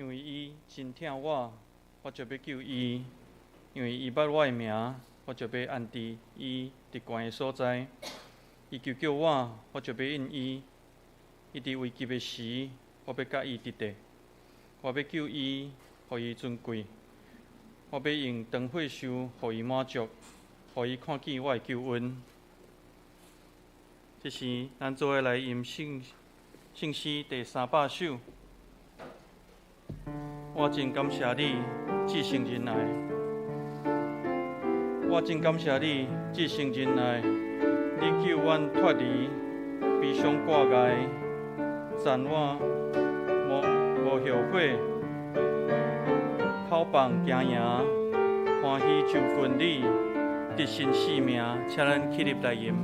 因為伊真疼我，我就欲救伊；因為伊捌我的名，我就欲安置伊佇懸的所在。伊求叫我，我就欲應伊。伊佇危急的時，我欲佮伊佇佇。我欲救伊，予伊尊貴。我欲用長歲壽予伊滿足，予伊看見我的救恩。這是咱做伙來吟聖聖詩第300首。我真感謝你，至聖仁愛。我真感謝你，至聖仁愛。你救阮脫離悲傷掛礙，讚我無無後悔，跑放行贏，歡喜就近你，得新生命，請咱起立來吟。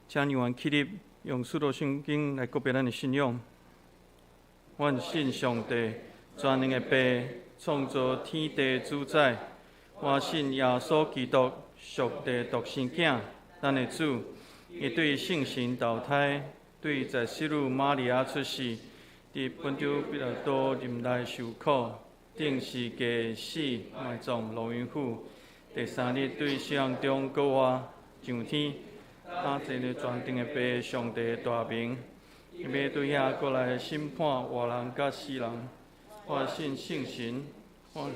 請讓阮起立，用使徒信經來告白咱的信仰。阮信上帝，全能的父，創造天地主宰。我信耶穌基督，上帝獨生囝，咱的主。伊對聖神投胎，對在洗女瑪利亞出世，佇本丟彼拉多忍耐受苦，釘十架死，埋葬落陰府。第三日對死人中復活，上天。他坐佇全能的父上帝大明，伊欲對遐閣來審判活人佮死人。我信聖神，我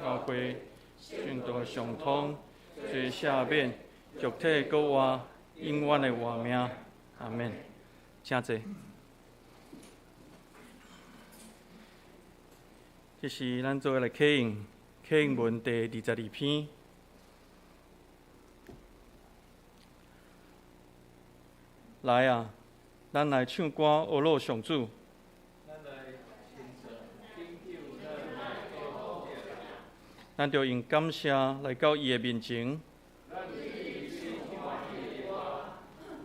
教會聖徒相通，罪赦免，肉體復活，永遠的活命。阿們。請坐。這是咱做伙來啟應啟應文第22篇。來啊，咱來唱歌，呵咾上主。咱著用感謝來到伊的面前，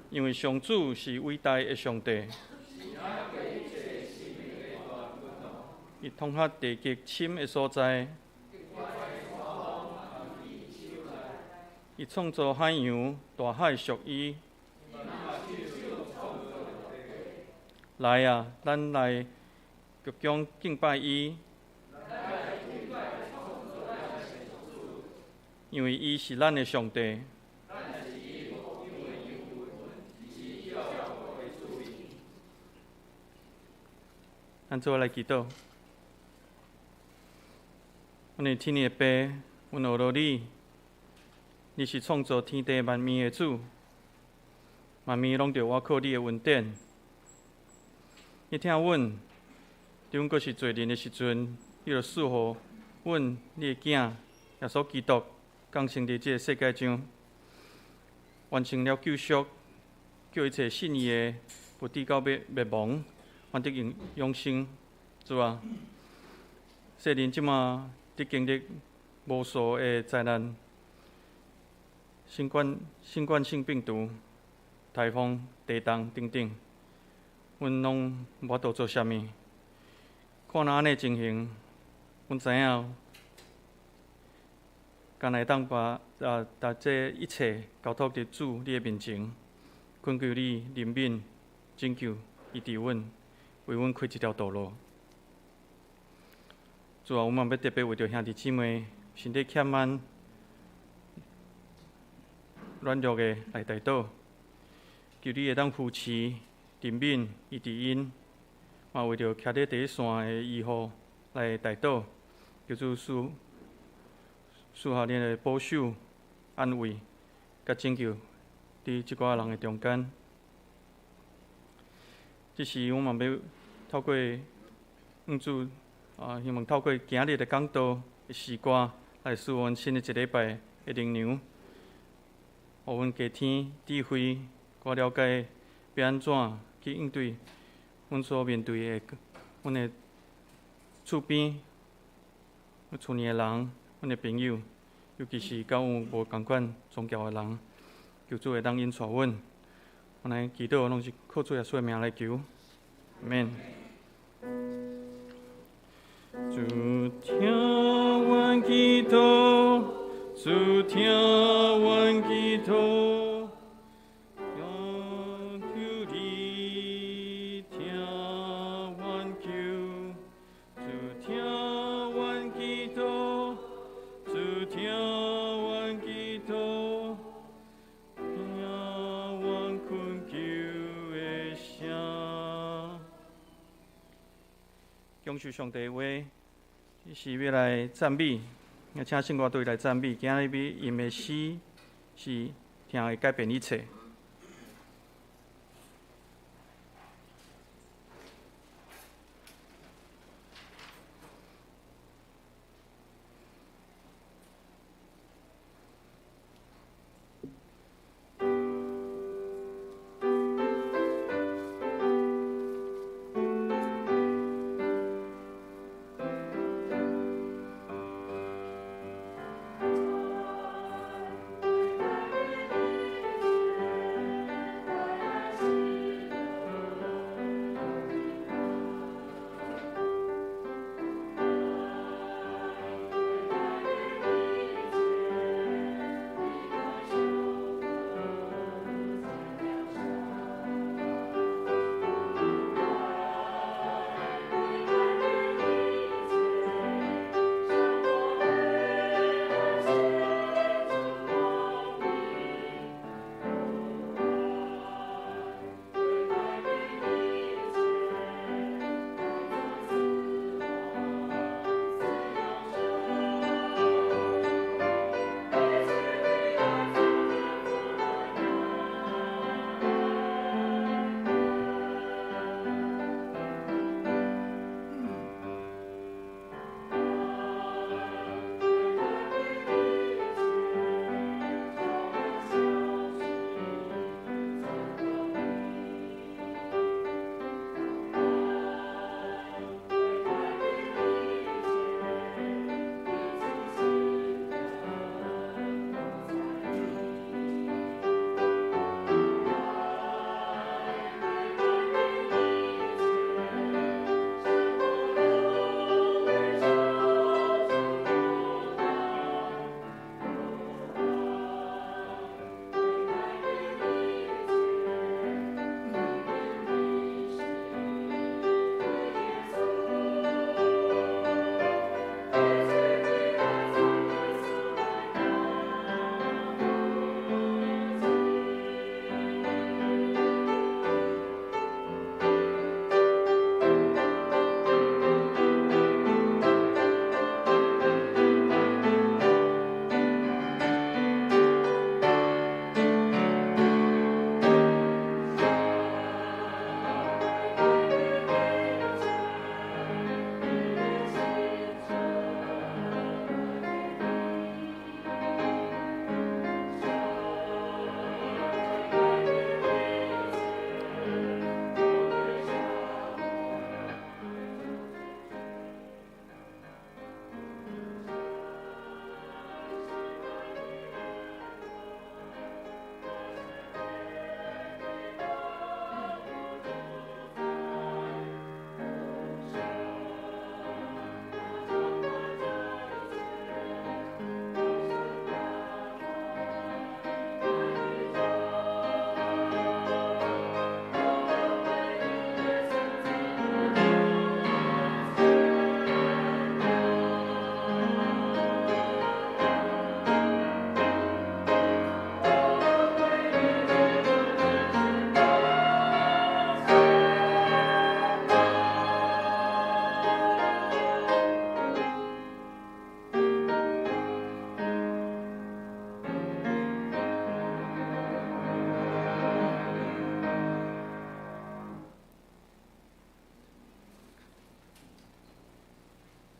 因為上主是偉大的上帝，伊統轄地極深的所在，伊創造海洋，大海屬伊。來啊，咱來鞠躬敬拜伊，因為伊是咱的上帝。咱做伙來祈禱。阮的天的父，阮呵咾你，你是創造天地萬物的主，萬物攏著倚靠你的恩典。你疼阮，佇阮閣是罪人的時陣，你就賜予阮你的囝耶穌基督降生佇這个世界上。完成了救贖，叫一切信伊的，無至到欲滅亡，反得永生。主啊，世人這馬佇經歷無數的災難，新冠性病毒、颱風、地動等等，阮攏無法度做啥物。看若按呢情形，阮知影，干焦會當把這一切交託佇主你的面前，懇求你憐憫、拯救、醫治阮，為阮開一條道路。主啊，阮嘛欲特別為著兄弟姊妹身體欠安、軟弱的來代禱，求你會當扶持、憐憫、醫治𪜶，嘛為著徛佇第一線的醫護來代禱，求主賜予恁的保守、安慰、佮拯救佇這寡人的中間。這時，阮嘛欲透過向主啊，希望透過今日的講道的詩歌來賜予阮新的一禮拜的靈糧，予阮加添智慧，閣了解欲按怎去應對阮所面對的阮的厝邊、阮厝內的人、阮的朋友，尤其是佮阮無仝款宗教的人，求主會當引帶阮。阮來祈禱，攏是靠主耶穌的名來求，阿們。主聽阮祈禱，主聽阮祈禱，求你聽阮求，主聽阮祈禱，主聽阮祈禱，聽阮懇求的聲。享受上帝的話，是欲來讚美，請聖歌隊來讚美。今日欲吟的詩是聽會改變一切。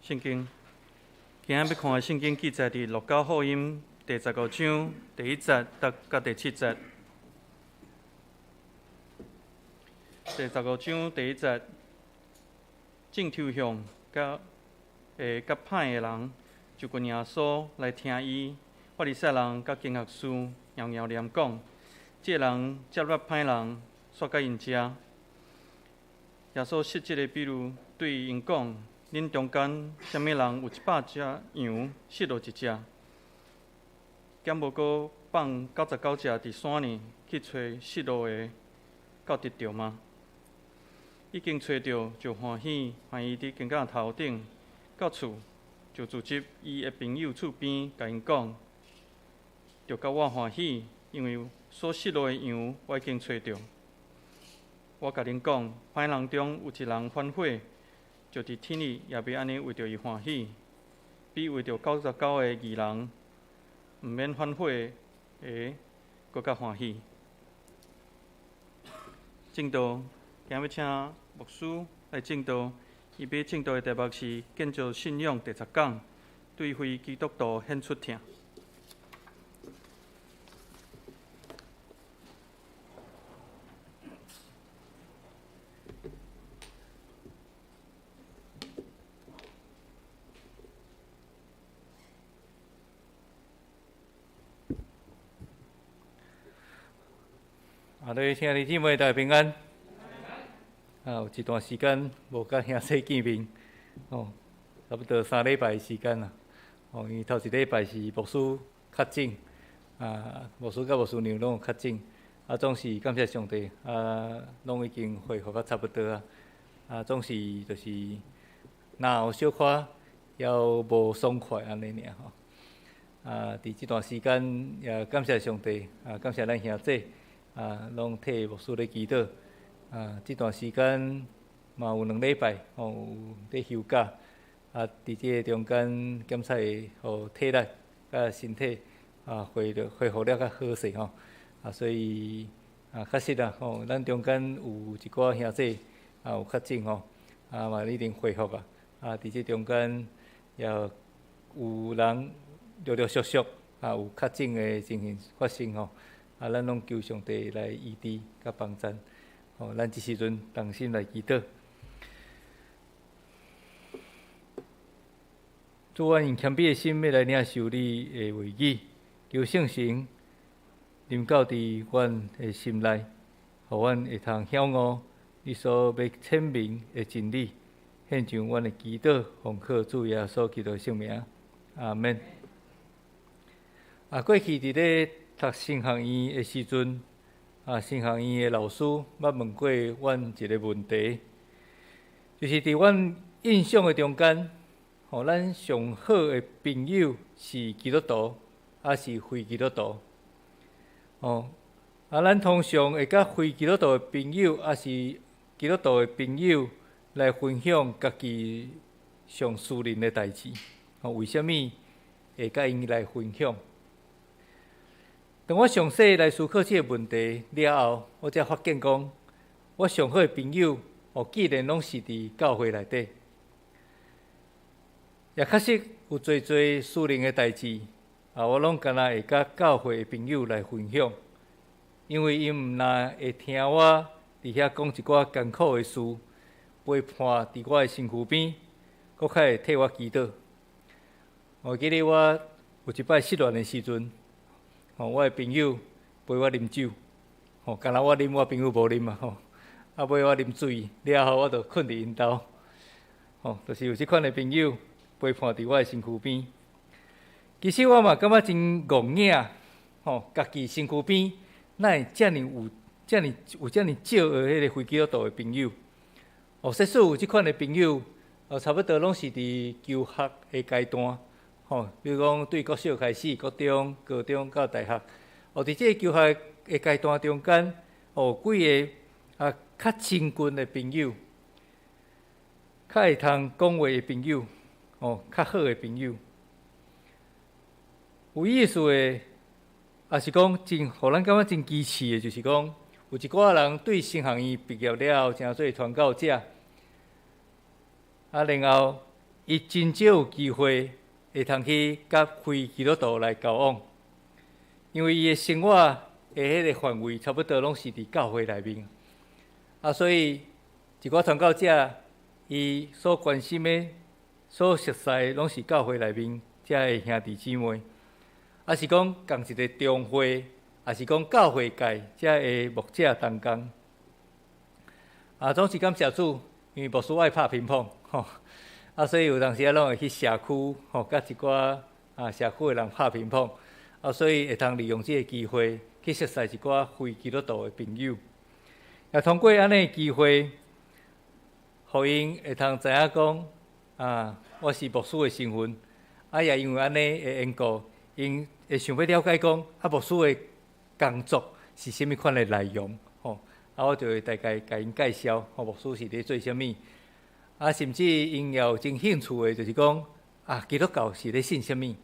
聖經，今仔欲看的聖經記載佇路加福音第十五章第一節到第七節。第十五章第一節，眾抽象佮會佮歹的人，就近耶穌來聽伊。法利賽人佮經學師拗拗念講：這个人接納歹人，煞佮𪜶食。耶穌設這个比喻對𪜶講：恁中間啥物人有100隻羊，失落一隻，敢無閣放99隻佇山裡去揣失落的，到得著嗎？已經揣著就歡喜，歡喜佇肩胛頭頂，到厝就聚集伊的朋友厝邊，共𪜶講：著佮我歡喜，因為所失落的羊我已經揣著。我共恁講，歹人中有一人反悔，就佇天裡也欲按呢為著伊歡喜，比為著99個義人毋免反悔的閣較歡喜。證道，今日請牧師來證道，伊欲證道的題目是建造信仰第十講，對非基督徒顯出疼。啊，各位兄弟姊妹，大家平安。啊，有一段時間無佮兄弟見面，哦，差不多三禮拜的時間啦。哦，因為頭一禮拜是牧師確診，啊，牧師佮牧師娘攏有確診，啊，總是感謝上帝，啊，攏已經恢復甲差不多啊。啊，總是就是若有小可猶無爽快按呢爾吼。啊，佇這段時間也感謝上帝，啊，感謝咱兄弟。啊，攏替牧師咧祈禱。啊，這段時間嘛有兩禮拜吼，有咧休假。啊，佇這个中間檢測會予體力佮身體啊恢恢復了較好勢吼。啊，所以啊，確實啊吼，咱中間有一寡兄弟啊有確診吼，啊嘛已經恢復啊。啊，佇這中間也有人陸陸續續啊有確診的情形發生吼。啊，咱攏求上帝來醫治佮幫贊。吼，咱這時陣同心來祈禱。主，阮用謙卑的心欲來領受你的話語，求聖神臨到佇阮的心內，予阮會通曉悟你所欲顯明的真理。獻上阮的祈禱，奉靠主耶穌基督的聖名，阿們。啊，過去佇咧讀神學院的時陣，啊，神學院的老師捌問過阮一個問題，就是佇阮印象的中間，吼，咱上好的朋友是基督徒，抑是非基督徒？哦，啊，咱通常會佮非基督徒的朋友，抑是基督徒的朋友來分享家己上私人的代誌？哦，為啥物會佮𪜶來分享？當我詳細來思考這个問題了後，我才發現講，我上好的朋友哦，既然攏是佇教會內底，也確實有濟濟私人的代誌啊，我攏敢若會佮教會的朋友來分享，因為𪜶毋但會聽我佇遐講一寡艱苦的事，陪伴佇我的身軀邊，閣較會替我祈禱。我記得我有一擺失戀的時陣。吼，我的朋友陪我啉酒，吼，敢若我啉，我朋友無啉嘛，吼，啊，尾我啉醉了後，我就睏佇𪜶兜，吼，就是有這款的朋友陪伴佇我的身軀邊。其實我嘛感覺真戇影，吼，家己身軀邊哪會遮爾有、遮爾有遮爾少的彼个非基督徒的朋友？哦，即使有這款的朋友，哦，差不多攏是佇求學的階段。吼，比如講對國小開始，國中、高中到大學，哦，佇這个求學的階段中間，哦，幾个啊較親近的朋友，較會通講話的朋友，哦，較好的朋友，有意思的，也是講真，予咱感覺真奇趣的，就是講有一寡人對神學院畢業了後，成做傳教者，啊，然後伊真少有機會會通去佮非基督徒來交往，因為伊的生活的彼个範圍差不多攏是佇教會內面，啊，所以一寡傳教者伊所關心的、所熟悉的，攏是教會內面遮的兄弟姊妹，抑是講仝一个中會，抑是講教會界遮的牧者同工。啊，總是感謝主，因為牧師愛拍乒乓，吼，啊，所以有當時啊，攏會去社區，吼，佮一寡社區的人拍乒乓，啊，所以會通利用這个機會去熟似一寡非基督徒的朋友，也通過按呢的機會，予𪜶會通知影講，啊，我是牧師的身份，啊，也因為按呢的緣故，𪜶會想欲了解講，啊，牧師的工作是啥物款的內容，吼。啊，我就會大概共𪜶介紹，吼，牧師是佇做啥物，啊，甚至𪜶也有真興趣的，就是講，啊，基督教是咧信啥物，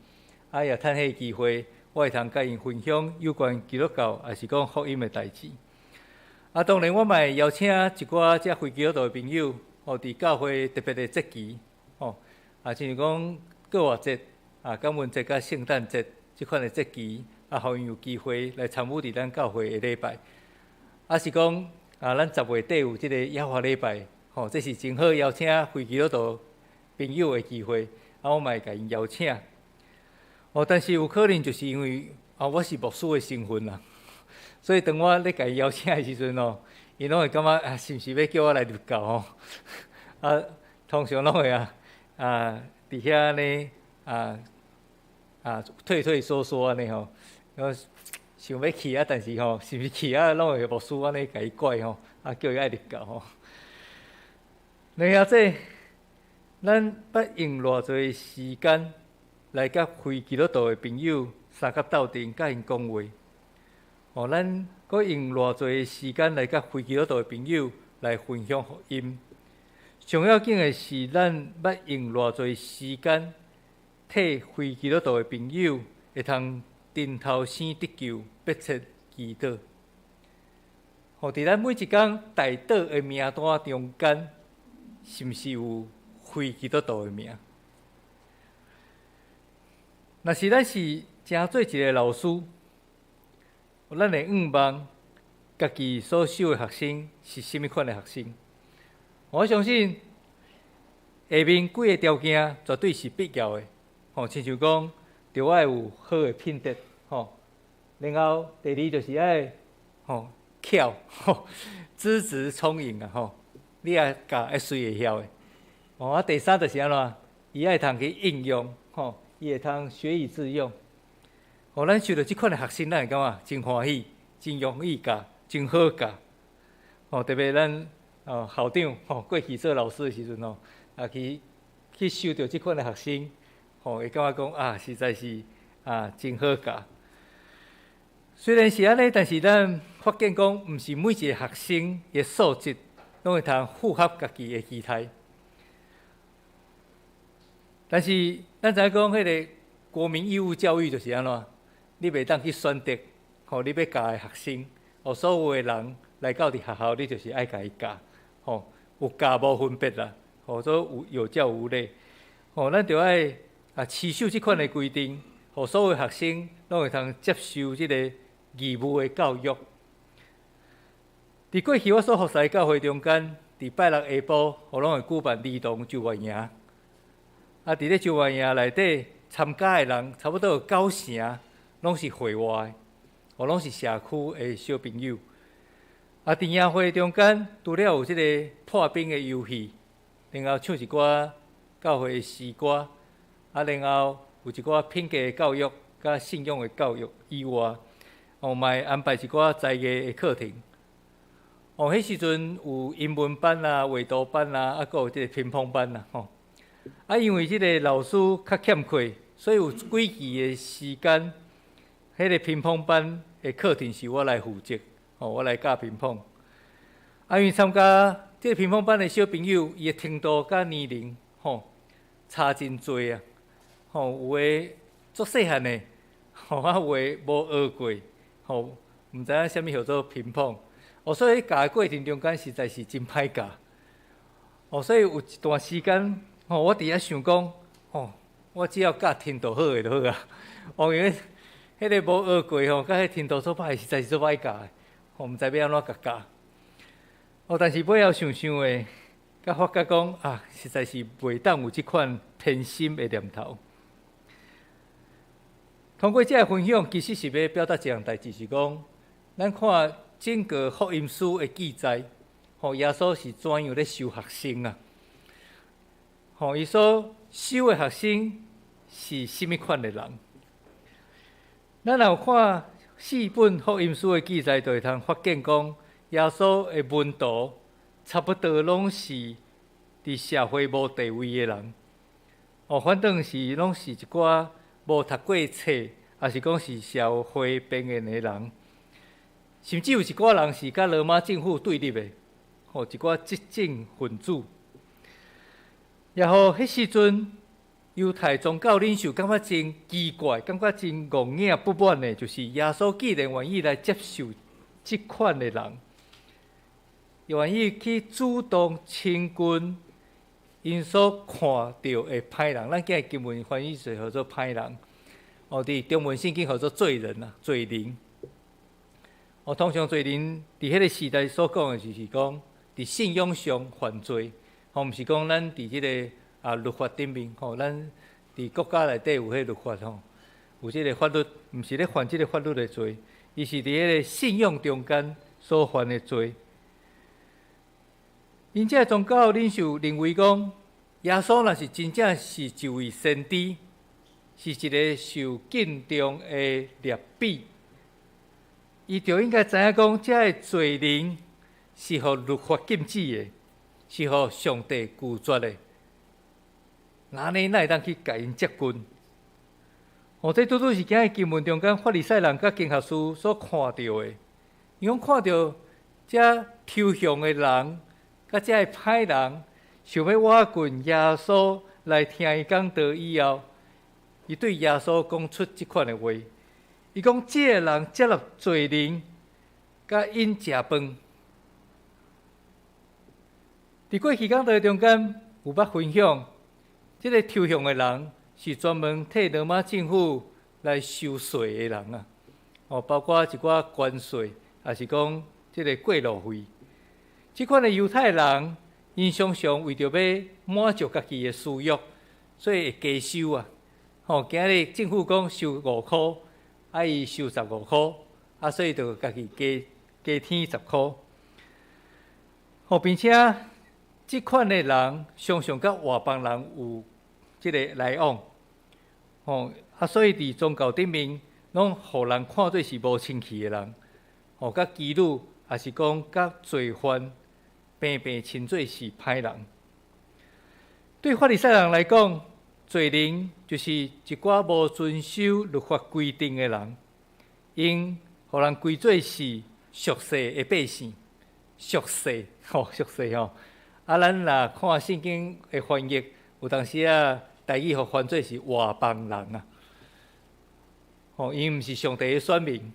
啊，也趁彼个機會，我會通共𪜶分享有關基督教，抑是講福音的代誌。啊，當然我嘛會邀請一寡遮非基督徒的朋友，吼，佇教會特別的節期，吼，啊，親像講復活節、啊，感恩節佮聖誕節這款的節期，啊，予𪜶有機會來參與佇咱教會的禮拜。抑是講啊，咱10月底有這个耶和華禮拜，吼，這是真好邀請非基督徒朋友的機會，啊，我嘛會共𪜶邀請。哦，但是有可能就是因為啊，我是牧師的身份啦，所以當我咧共伊邀請的時陣哦，𪜶攏會感覺啊，是毋是欲叫我來入教吼？啊，通常攏會啊佇遐按呢退退縮縮按呢吼，我想欲去啊，但是吼，是毋是去啊，攏會牧師按呢共伊拐吼，啊，叫伊愛入教吼。兩兄弟，咱捌用偌濟時間來佮非基督徒的朋友相佮鬥陣，佮𪜶講話？哦，咱閣用偌濟時間來佮非基督徒的朋友來分享福音？上要緊的是，咱捌用偌濟時間替非基督徒的朋友會通重頭生得救，迫切祈禱。吼，佇咱每一工代禱的名單中間，是毋是有非基督徒的名？若是咱是成做一个老師，咱會向望家己所收的學生是啥物款的學生？我相信下面幾个條件絕對是必要的。吼，親像講，著愛有好的品德，吼。然後第二就是愛吼巧，吼，資質聰穎啊，吼。你愛教會隨會曉的。哦，啊，第三就是按怎？伊愛通去應用，吼，伊會通學以致用。哦，咱收著這款的學生，咱會感覺真歡喜，真容易教，真好教。哦，特別咱校長吼過去做老師的時陣吼，啊去收著這款的學生，吼會感覺講啊，實在是啊真好教。雖然是按呢，但是咱發現講，毋是每一个學生的素質攏會通符合家己的期待。但是咱知影講，彼个國民義務教育就是按怎？你袂當去選擇，吼，你欲教的學生，哦，所有的人來到佇學校，你就是愛共伊教，吼，有教無分別啦，吼，做有有教無類，吼，咱著愛啊持守這款的規定，予所有學生攏會通接受這个義務的教育。佇過去我所服侍的教會中間，佇拜六下晡，予攏會舉辦兒童周末營。啊，佇咧周末營內底參加的人，差不多有九成攏是會外的，哦，攏是社區的小朋友。啊，佇營會中間，除了有這个破冰的遊戲，然後唱一寡教會的詩歌，啊，然後有一寡品格的教育、佮信仰的教育以外，哦，嘛會安排一寡才藝的課程。哦，彼時陣有英文班啊、畫圖班啊，啊，閣有這个乒乓班啊，吼。啊，因為這个老師較欠缺，所以有幾期的時間，彼个乒乓班的課程是我來負責，吼，我來教乒乓。啊，因為參加這个乒乓班的小朋友，伊的程度佮年齡，吼，差真濟啊，吼，有的足細漢的，吼，啊，有的無學過，吼，毋知影啥物叫做乒乓，哦，所以教的過程中間實在是真歹教，哦，所以有一段時間，吼，我佇遐想講，吼，我只要教程度好的就好啊。哦，因為彼个無學過吼，佮彼程度做歹，實在是足歹教的。吼，毋知欲按怎共教。哦，但是尾後想想的，佮發覺講啊，實在是袂當有這款偏心的念頭。通過這个分享，其實是欲表達一項代誌，是講，咱看整個福音書的記載，吼，耶穌是怎樣咧收學生啊？吼，伊所收的學生是啥物款的人？咱若有看四本福音書的記載，就會通發現講，耶穌的門徒差不多攏是佇社會無地位的人，哦，反正是攏是一寡無讀過冊，抑是講是社會邊緣的人，甚至有一寡人是佮羅馬政府對立的，吼，一寡激進分子。然後彼時陣，猶太宗教領袖感覺真奇怪，感覺真戇拚不滿的，就是耶穌既然願意來接受這款的人，願意去主動親近𪜶所看著的歹人，咱今日經文翻譯做叫做歹人，哦，佇中文聖經叫做罪人啊，罪人。哦，通常罪人佇彼个時代所講的就是講，佇信仰上犯罪。吼，毋是講咱佇這个律法頂面，吼，咱佇國家內底有彼律法吼，有這个法律，毋是咧犯這个法律的罪，伊是佇彼个信仰中間所犯的罪。𪜶這个宗教領袖認為講，耶穌若是真正是一位先知，是一个受敬重的拉比，伊就應該知影講，這个罪人是予律法禁止的，是予上帝拒絕的，按呢哪會當去共𪜶接近？哦，這拄拄是今日經文中間法利賽人佮經學士所看著的，伊講看著這抽象的人，佮這个歹人，想欲倚近耶穌來聽伊講道以後，伊對耶穌講出這款的話，伊講這个人接納罪人，佮𪜶食飯。佇過去講道中間有捌分享，這个抽象的人是專門替羅馬政府來收稅的人啊！哦，包括一寡關稅，抑是講這个過路費。這款的猶太人，𪜶常常為著欲滿足家己的私欲，所以會加收啊！吼，今日政府講收5箍，啊伊收15箍，啊所以就家己加加添10箍。吼，並且這款的人常常佮外邦人有這个來往，吼啊，所以佇宗教頂面，攏予人看做是無清氣的人，吼，佮妓女，抑是講佮罪犯，平平稱做是歹人。對法利賽人來講，罪人就是一寡無遵守律法規定的人，𪜶予人歸做是屬世的百姓，屬世吼，屬世吼。啊，咱若看聖經的翻譯，有當時啊，台語予翻做是外邦人啊。吼，𪜶毋是上帝的選民，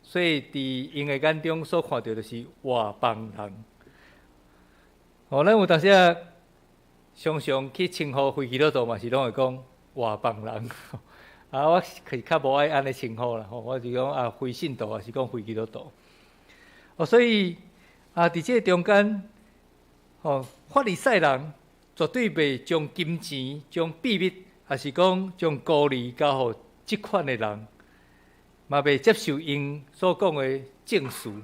所以佇𪜶的眼中所看著就是外邦人。吼，咱有當時啊，常常去稱呼非基督徒嘛，是攏會講外邦人。啊，我是較無愛按呢稱呼啦，吼，我就講啊，非信徒，抑是講非基督徒。哦，所以啊，佇這个中間，吼，法利賽人絕對袂將金錢、將秘密，抑是講將孤兒交予這款的人，嘛袂接受𪜶所講的證詞，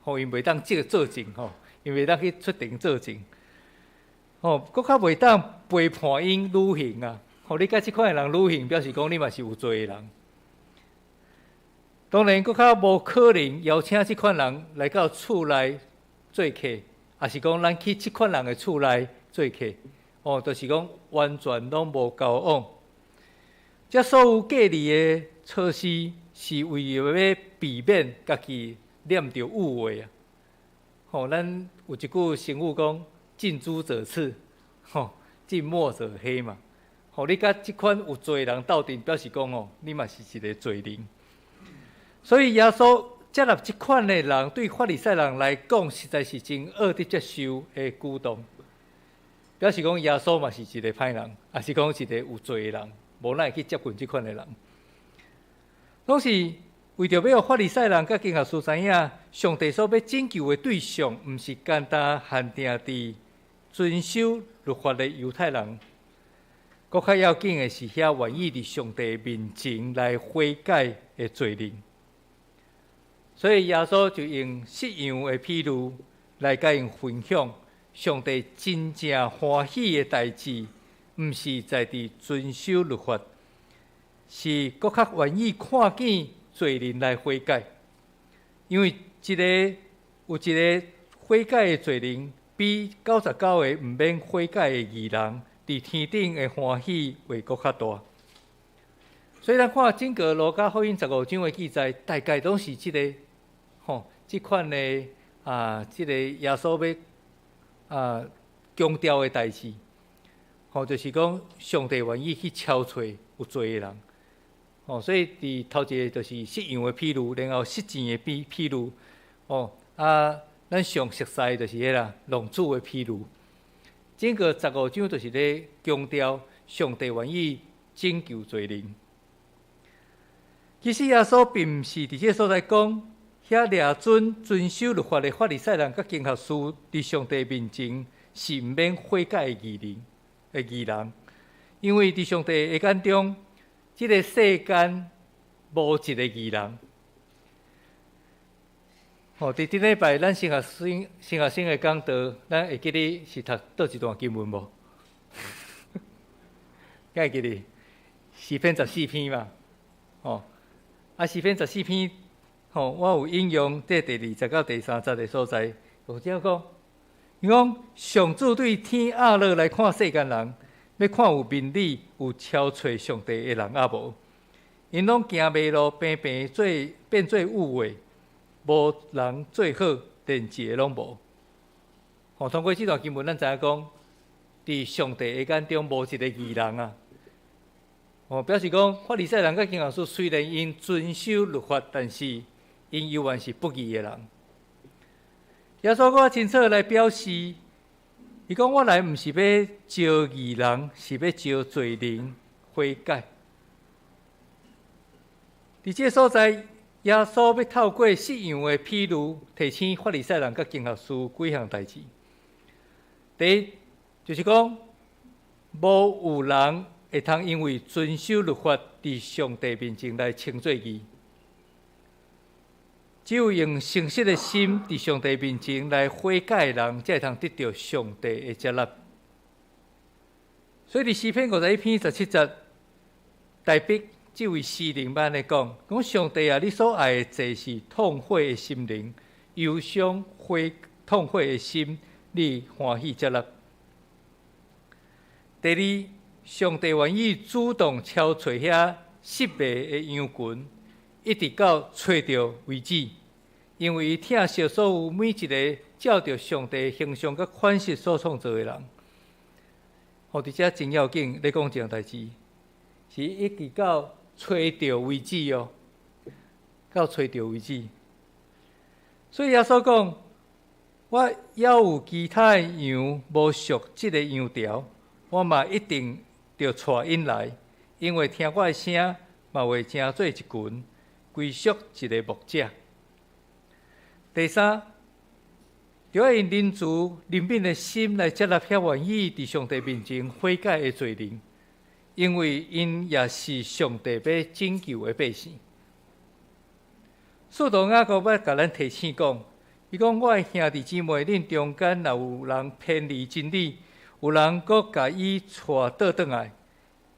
吼，𪜶袂當這個作證，吼，𪜶袂當去出庭作證，吼，閣較袂當陪伴𪜶旅行啊，吼，你佮這款的人旅行，表示講你嘛是有罪的人。當然，閣較無可能邀請這款人來到厝內做客，抑是講咱去這款人的厝內做客，哦，就是講完全攏無交往。這所有隔離的措施，是為著欲避免家己染著污穢啊！吼，咱有一句成語講：近朱者赤，吼，近墨者黑嘛。吼，你佮這款有罪的人鬥陣，表示講吼，你嘛是一个罪人。所以耶穌接納這款的人，對法利賽人來講，實在是真惡得接受的舉動。表示講耶穌嘛是一個歹人，抑是講一個有罪的人，無咱會去接近這款的人。攏是為著欲予法利賽人佮經學師知影，上帝所欲拯救的對象，毋是干焦限定佇遵守律法的猶太人，閣較要緊的是遐願意佇上帝面前來悔改的罪人。所以耶穌就用失羊的比喻來共𪜶分享，上帝真正歡喜的代誌，毋是在佇遵守律法，是閣較願意看見罪人來悔改。因為一个有一个悔改的罪人，比99個毋免悔改的義人，佇天頂的歡喜會閣較大。所以咱看整個路加福音十五章的記載，大概攏是這个吼，這款的啊，這個耶穌欲啊強調的代誌，吼，就是講上帝願意去召揣有罪的人，吼，所以佇頭一個就是失羊的比喻，然後失錢的比喻，哦，啊，咱上熟悉的就是彼个浪子的比喻。整個十五章就是咧強調上帝願意拯救罪人。其實耶穌並毋是佇這个所在講，遐掠準遵守律法的法利賽人佮經學師佇上帝面前是毋免悔改的義人的義人，因為佇上帝的眼中，這个世間無一個義人。吼，佇頂禮拜咱神學生的講道，咱會記得是讀佗一段經文無？敢會記得？詩篇十四篇嘛，吼。啊，詩篇十四篇，吼，我有引用這第二節到第三節的所在，有這樣講，伊講上主對天壓落來看世間人，欲看有明理、有朝揣上帝的人抑無？𪜶攏行迷路，平平做變做有話，無人做好，連一个攏無。吼，通過這段經文，咱知影講，佇上帝的眼中無一个義人啊。哦，表示講法利賽人佮經學師雖然𪜶遵守律法，但是𪜶猶原是不義的人。耶穌閣較清楚來表示，伊講我來毋是欲召義人，是欲召罪人悔改。佇這个所在，耶穌欲透過失羊的比喻，提醒法利賽人佮經學師幾項代誌。第一，就是講無有人會通因為遵守律法，佇上帝面前來稱做義。只有用誠實的心，佇上帝面前來悔改的人，才會通得著上帝的接納。所以，佇詩篇51篇17節，大衛這位詩人按呢講：講上帝啊，你所愛的祭是痛悔的心靈，憂傷悔痛悔的心，你歡喜接納。第二，上帝願意主動召揣遐失迷的羊群，一直到揣著為止，因為伊疼惜所有每一个照著上帝形象佮款式所創造的人。吼，佇遮真要緊，咧講一項代誌，是一直到揣著為止哦，到揣著為止。所以耶穌講，我猶有其他的羊無屬這个羊牢，我嘛一定著帶𪜶來，𪜶會聽我的聲，嘛會成做一群，歸屬一个牧者。第三，著愛用仁慈憐憫的心來接納遐願意佇上帝面前悔改的罪人，因為𪜶也是上帝欲拯救的百姓。使徒雅各欲共咱提醒講，伊講我的兄弟姊妹，恁中間若有人偏離真理，有人閣共伊帶倒轉來，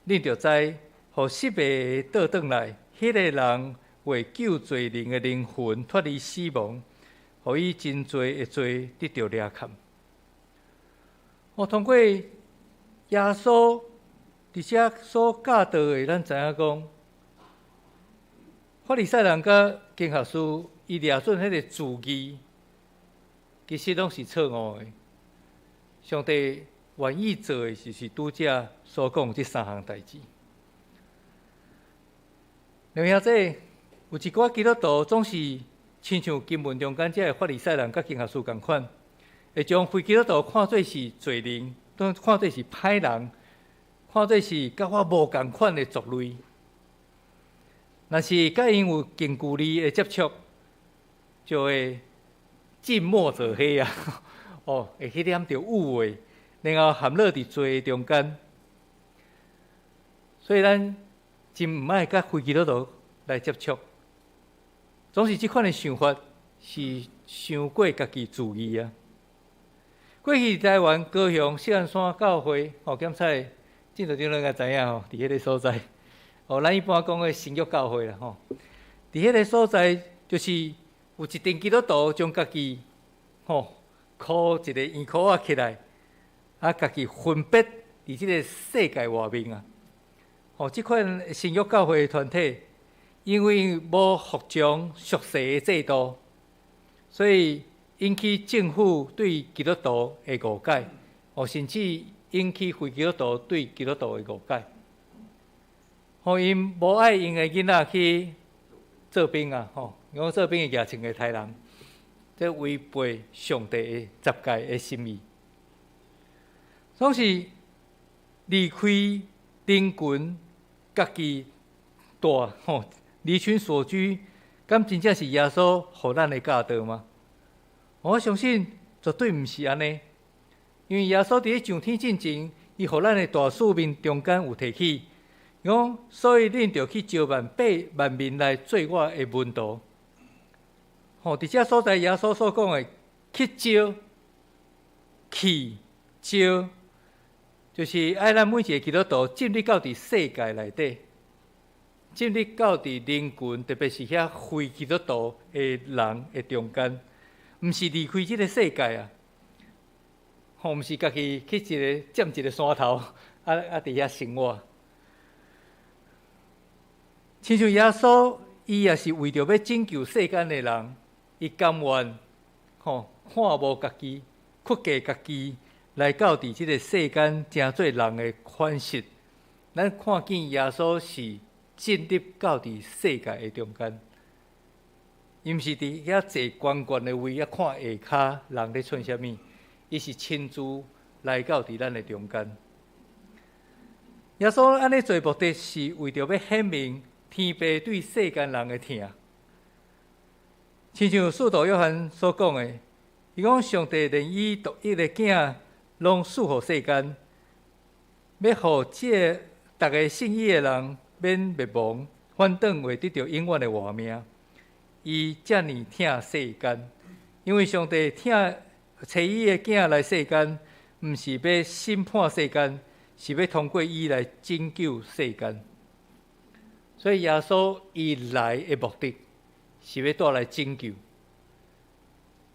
恁著知，予失迷的倒轉來，彼个人為救罪人的靈魂脫離死亡，予伊真濟的罪得著赦免。我通過耶穌佇遮所教導的，咱知影講，法利賽人佮經學師，伊掠準彼個字義，其實攏是錯誤的。上帝願意做的，就是拄才所講這三項代誌。兩兄弟，有一寡基督徒總是親像經文中間這个法利賽人佮經學師仝款，會將非基督徒看做是罪人，當看做是歹人，看做是佮我無仝款的族類。若是佮𪜶有近距離的接觸，就會近墨者黑啊！哦，會去染著污穢，然後陷落佇罪中間。所以咱真毋愛佮非基督徒來接觸。總是這款的想法是傷過家己主義啊！過去台灣高雄錫安山教會，哦，檢採進度長老應該知影吼，佇彼个所在，哦，咱一般講的新約教會啦吼，佇彼個所在就是有一陣基督徒將家己吼箍一個圓箍仔起來，啊，家己分別佇這個世界外面啊。吼，這款新約教會的團體，因為無服從屬世的制度，所以引起政府對基督徒的誤解，哦，甚至引起非基督徒對基督徒的誤解。吼，𪜶無愛𪜶的囡仔去做兵啊！吼，講做兵會舉槍會刣人，這違背上帝的十誡的心意。總是離開人群，家己蹛吼，離群索居，敢真正是耶穌予咱的教導嗎？我相信絕對毋是按呢，因為耶穌佇咧上天進前，伊予咱的大使命中間有提起，講所以恁著去召萬百萬民來做我的門徒。吼，佇這所在，耶穌所講的去召、去召，就是愛咱每一个基督徒進入到佇世界內底，進入到佇人群，特別是遐非基督徒的人的中間，毋是離開這个世界啊！吼，毋是家己去一个佔一个山頭，啊啊佇遐生活。親像耶穌，伊也是為著欲拯救世間的人，伊甘願吼看無家己，屈低家己，來到佇這个世間，成做人的款式。咱看見耶穌是進入到佇世界的中間，伊毋是佇遐坐懸懸的位，遐看下跤人咧創啥物，伊是親自來到佇咱的中間。耶穌按呢做目的是為著欲顯明天父對世間人的疼。親像使徒約翰所講的，伊講上帝連伊獨一的囝攏賜予世間，欲予這逐个信伊的人免滅亡，反轉會得著永遠的活命。伊遮爾疼世間，因為上帝疼差伊的囝來世間，毋是欲審判世間，是欲通過伊來拯救世間。所以耶穌伊來的目的是欲帶來拯救。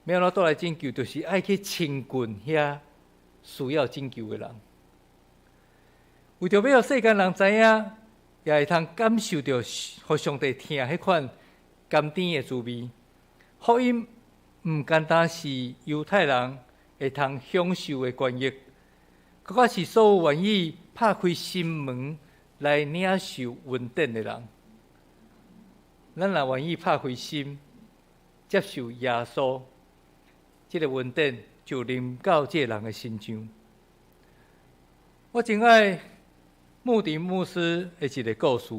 欲按怎帶來拯救，就是愛去親近遐需要拯救的人。為著欲予世間人知影，也會通感受著予上帝疼彼款甘甜的滋味。福音毋單單是猶太人會通享受的權益，閣較是所有願意拍開心門來領受恩典的人。咱若願意拍開心，接受耶穌，這个恩典就臨到這个人的身上。我真愛穆迪牧師的一个故事，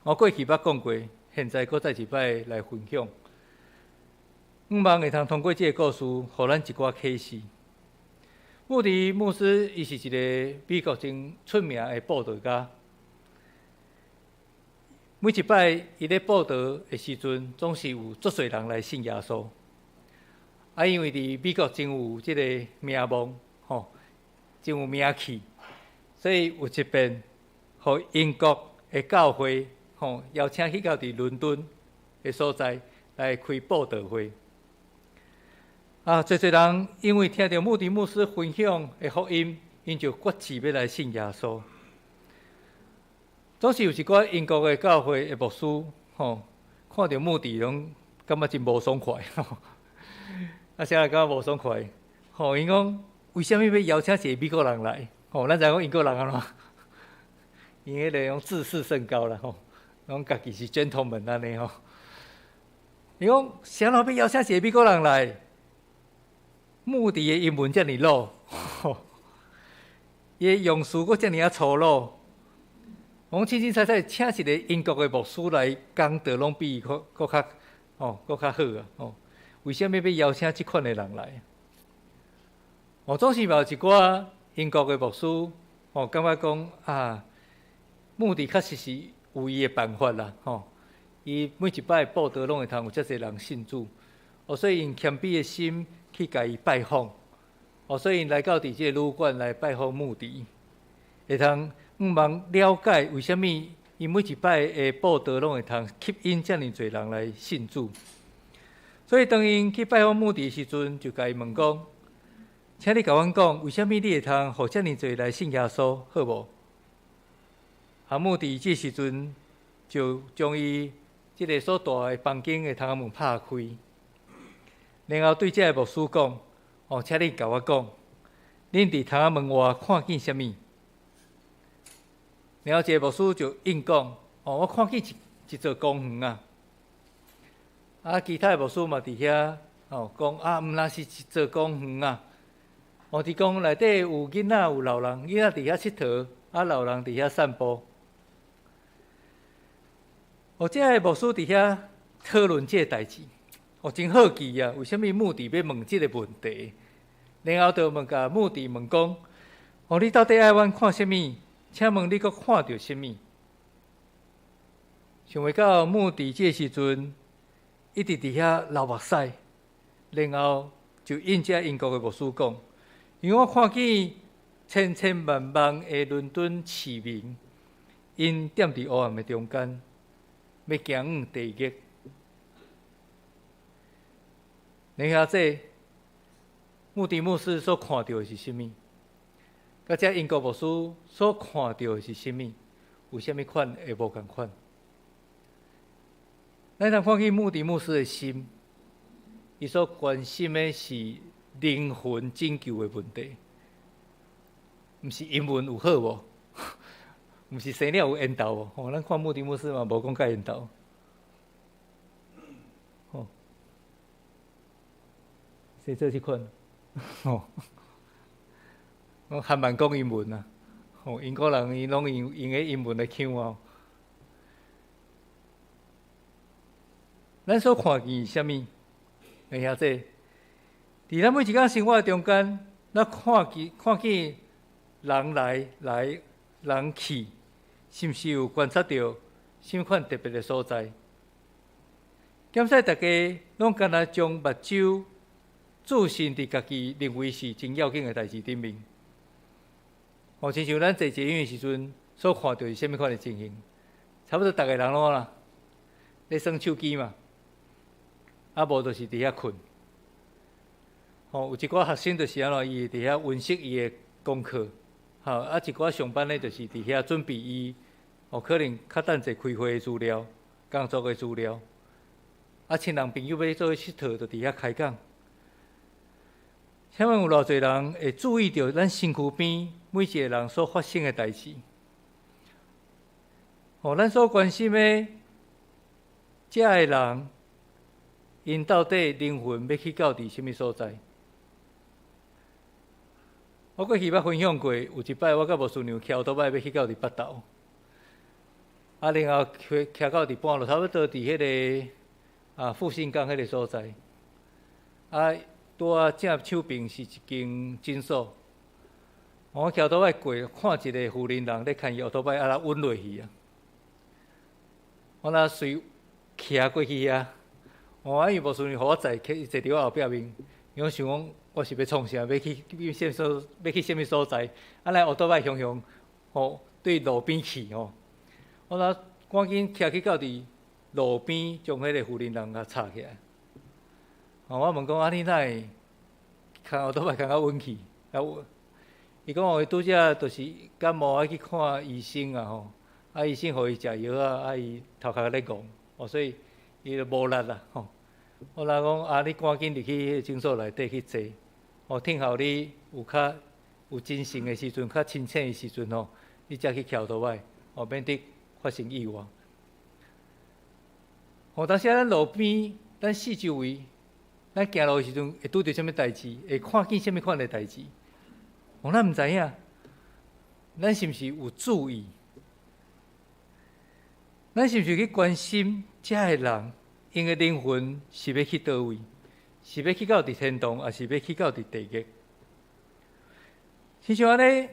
我過去捌講過，現在閣再一擺來分享。向望會通通過這个故事，予咱一寡啟示。穆迪牧師伊是一个美國真出名的布道家。每一擺伊咧布道的時陣，總是有足濟人來信耶穌。啊，因為佇美國真有這个名望，吼，真有名氣，所以有一遍，予英國的教會，吼，邀請去到佇倫敦的所在來開布道會。啊，濟濟人因為聽著穆迪牧師分享的福音，𪜶就決志欲來信耶穌。總是有一寡英國的教會的牧師，吼，看著穆迪攏感覺真無爽快，啊，啥人感覺無爽快？吼，𪜶講為啥物欲邀請一个美國人來？吼，咱知影講英國人按怎？𪜶彼个攏自視甚高啦，吼，攏家己是 gentleman 按呢吼。伊講啥人欲邀請一个美國人來？穆迪的英文遮爾落，伊的用詞閣遮爾仔粗魯。講凊凊彩彩請一個英國的牧師來講道，攏比伊閣閣較哦，閣較好啊！哦，為啥物欲邀請這款的人來？哦，總是嘛有一寡英國的牧師哦，感覺講啊，穆迪確實是有伊的辦法啦，吼。伊每一擺佈道攏會通有遮濟人信主，哦，所以𪜶謙卑的心去共伊拜訪，哦，所以𪜶來到佇這個旅館來拜訪穆迪，會通向望了解為啥物伊每一擺的佈道攏會通吸引遮爾濟人來信主。所以當𪜶去拜訪穆迪的時陣，就共伊問講：請你共阮講，為啥物你會通予遮爾濟來信耶穌，好無？啊，穆迪這時陣就將伊這个所蹛的房間的窗仔門拍開，然後對這个牧師講：哦，請你共我講，恁佇窗仔門外看見啥物？然後這个牧師就應講：哦，我看見一一座公園啊！啊，其他的牧師嘛佇遐哦講：啊，毋若是一座公園啊！哦，佇公園內底有囡仔有老人，囡仔佇遐𨑨迌，啊，老人佇遐散步。哦，這个牧師佇遐討論這个代誌，哦，真好奇啊！為啥物穆迪欲問這个問題？然後就問共穆迪問講：哦，你到底愛阮看啥物？請問你閣看著啥物？想袂到穆迪這个時陣一直佇遐流目屎，然後就應這英國的牧師講：因為我看見千千萬萬的倫敦市民，𪜶踮佇黑暗的中間，欲行往地獄。然後這穆迪牧師所看著的是啥物？佮這英國牧師所看著的是啥物？有啥物款會無仝款？咱通看見穆迪牧師的心，伊所關心的是靈魂拯救的問題，毋是英文有好無？毋是生了有緣投無？吼，咱看穆迪牧師嘛，無講佮緣投。吼，誰做這款？吼，我還蠻講英文啊。吼，英國人伊攏用用个英文來腔哦。咱所看見是啥物？會曉這？佇咱每一工生活中間，咱看見看見人來來人去，是毋是有觀察著啥物款特別的所在？檢視大家攏敢若將目睭注視佇家己認為是真要緊的代誌頂面。哦，親像咱坐捷運的時陣所看著是啥物款的情形，差不多逐个人攏啦，咧耍手機嘛，啊無就是佇遐睏。吼，有一寡學生就是按怎，伊會佇遐溫習伊的功課，吼，啊一寡上班的，就是佇遐準備伊，哦，可能較等者開會的資料、工作的資料。啊，親人朋友欲做伙𨑨迌，就佇遐開講。請問有偌濟人會注意著咱身軀邊每一个人所發生的代誌？哦，咱所關心的遮个人，𪜶到底靈魂欲去到佇啥物所在？我過去捌分享過，有一擺我佮牧師娘騎歐多擺欲去到佇北投，啊，然後騎騎到佇半路，差不多佇彼个啊復興港彼个所在，啊，拄仔正手邊是一間診所，我騎歐多擺過，看一个婦人人咧牽伊歐多擺，啊，來穩落去啊！我若隨騎過去遐，我因為牧師娘予我載，坐佇我後壁面，伊講想講我是欲創啥，欲去欲啥所，欲去啥物所在？啊，來歐多擺雄雄吼對路邊去吼，我若趕緊騎去到佇路邊，將彼个婦人人共插起來。哦，我問講啊，你哪會牽歐多擺牽較穩去？啊，伊講哦，伊拄才就是感冒愛去看醫生啊吼，啊，醫生予伊食藥啊，啊，伊頭殼咧戇，哦，所以伊就無力啦吼。我若講啊，你趕緊入去彼個診所內底去坐，哦，等候你有較有精神的時陣，較清醒的時陣吼，你才去騎歐多擺，哦，免得發生意外。哦，當時咱路邊，咱四周圍，咱行路的時陣會拄著啥物代誌，會看見啥物款的代誌，哦，咱毋知影。咱是毋是有注意？咱是毋是去關心遮个人，𪜶的靈魂是欲去佗位？是欲去到佇天堂，抑是欲去到佇地獄？親像按呢，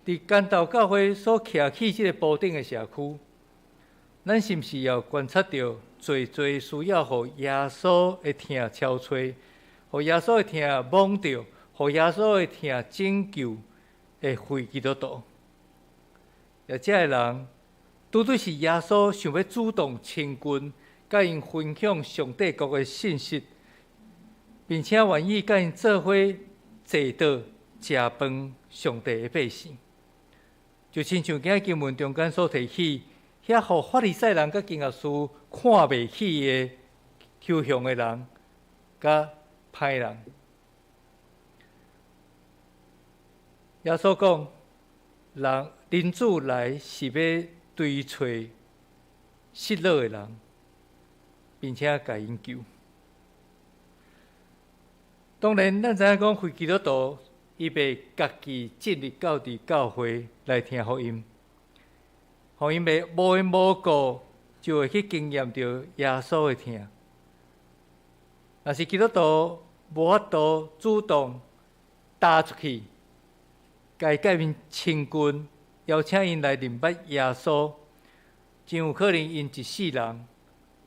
佇竿豆教會所徛起這个埔頂的社區，咱是毋是也有觀察著濟濟需要予耶穌的疼敲揣，予耶穌的疼摸著，予耶穌的疼拯救的非基督徒？也遮个人，拄拄是耶穌想欲主動親近，佮𪜶分享上帝國的信息，並且願意佮𪜶做伙坐桌食飯，上帝的百姓，就親像今仔經文中間所提起，遐予法利賽人佮經學師看袂起的抽象的人，佮歹人。耶穌講，人人子來是欲追揣失落的人，並且共𪜶救。當然，咱知影講非基督徒，伊袂家己進入到佇教會來聽福音，予𪜶袂無緣無故就會去經驗著耶穌的疼。若是基督徒無法度主動踏出去，共𪜶親近，邀請𪜶來認捌耶穌，真有可能𪜶一世人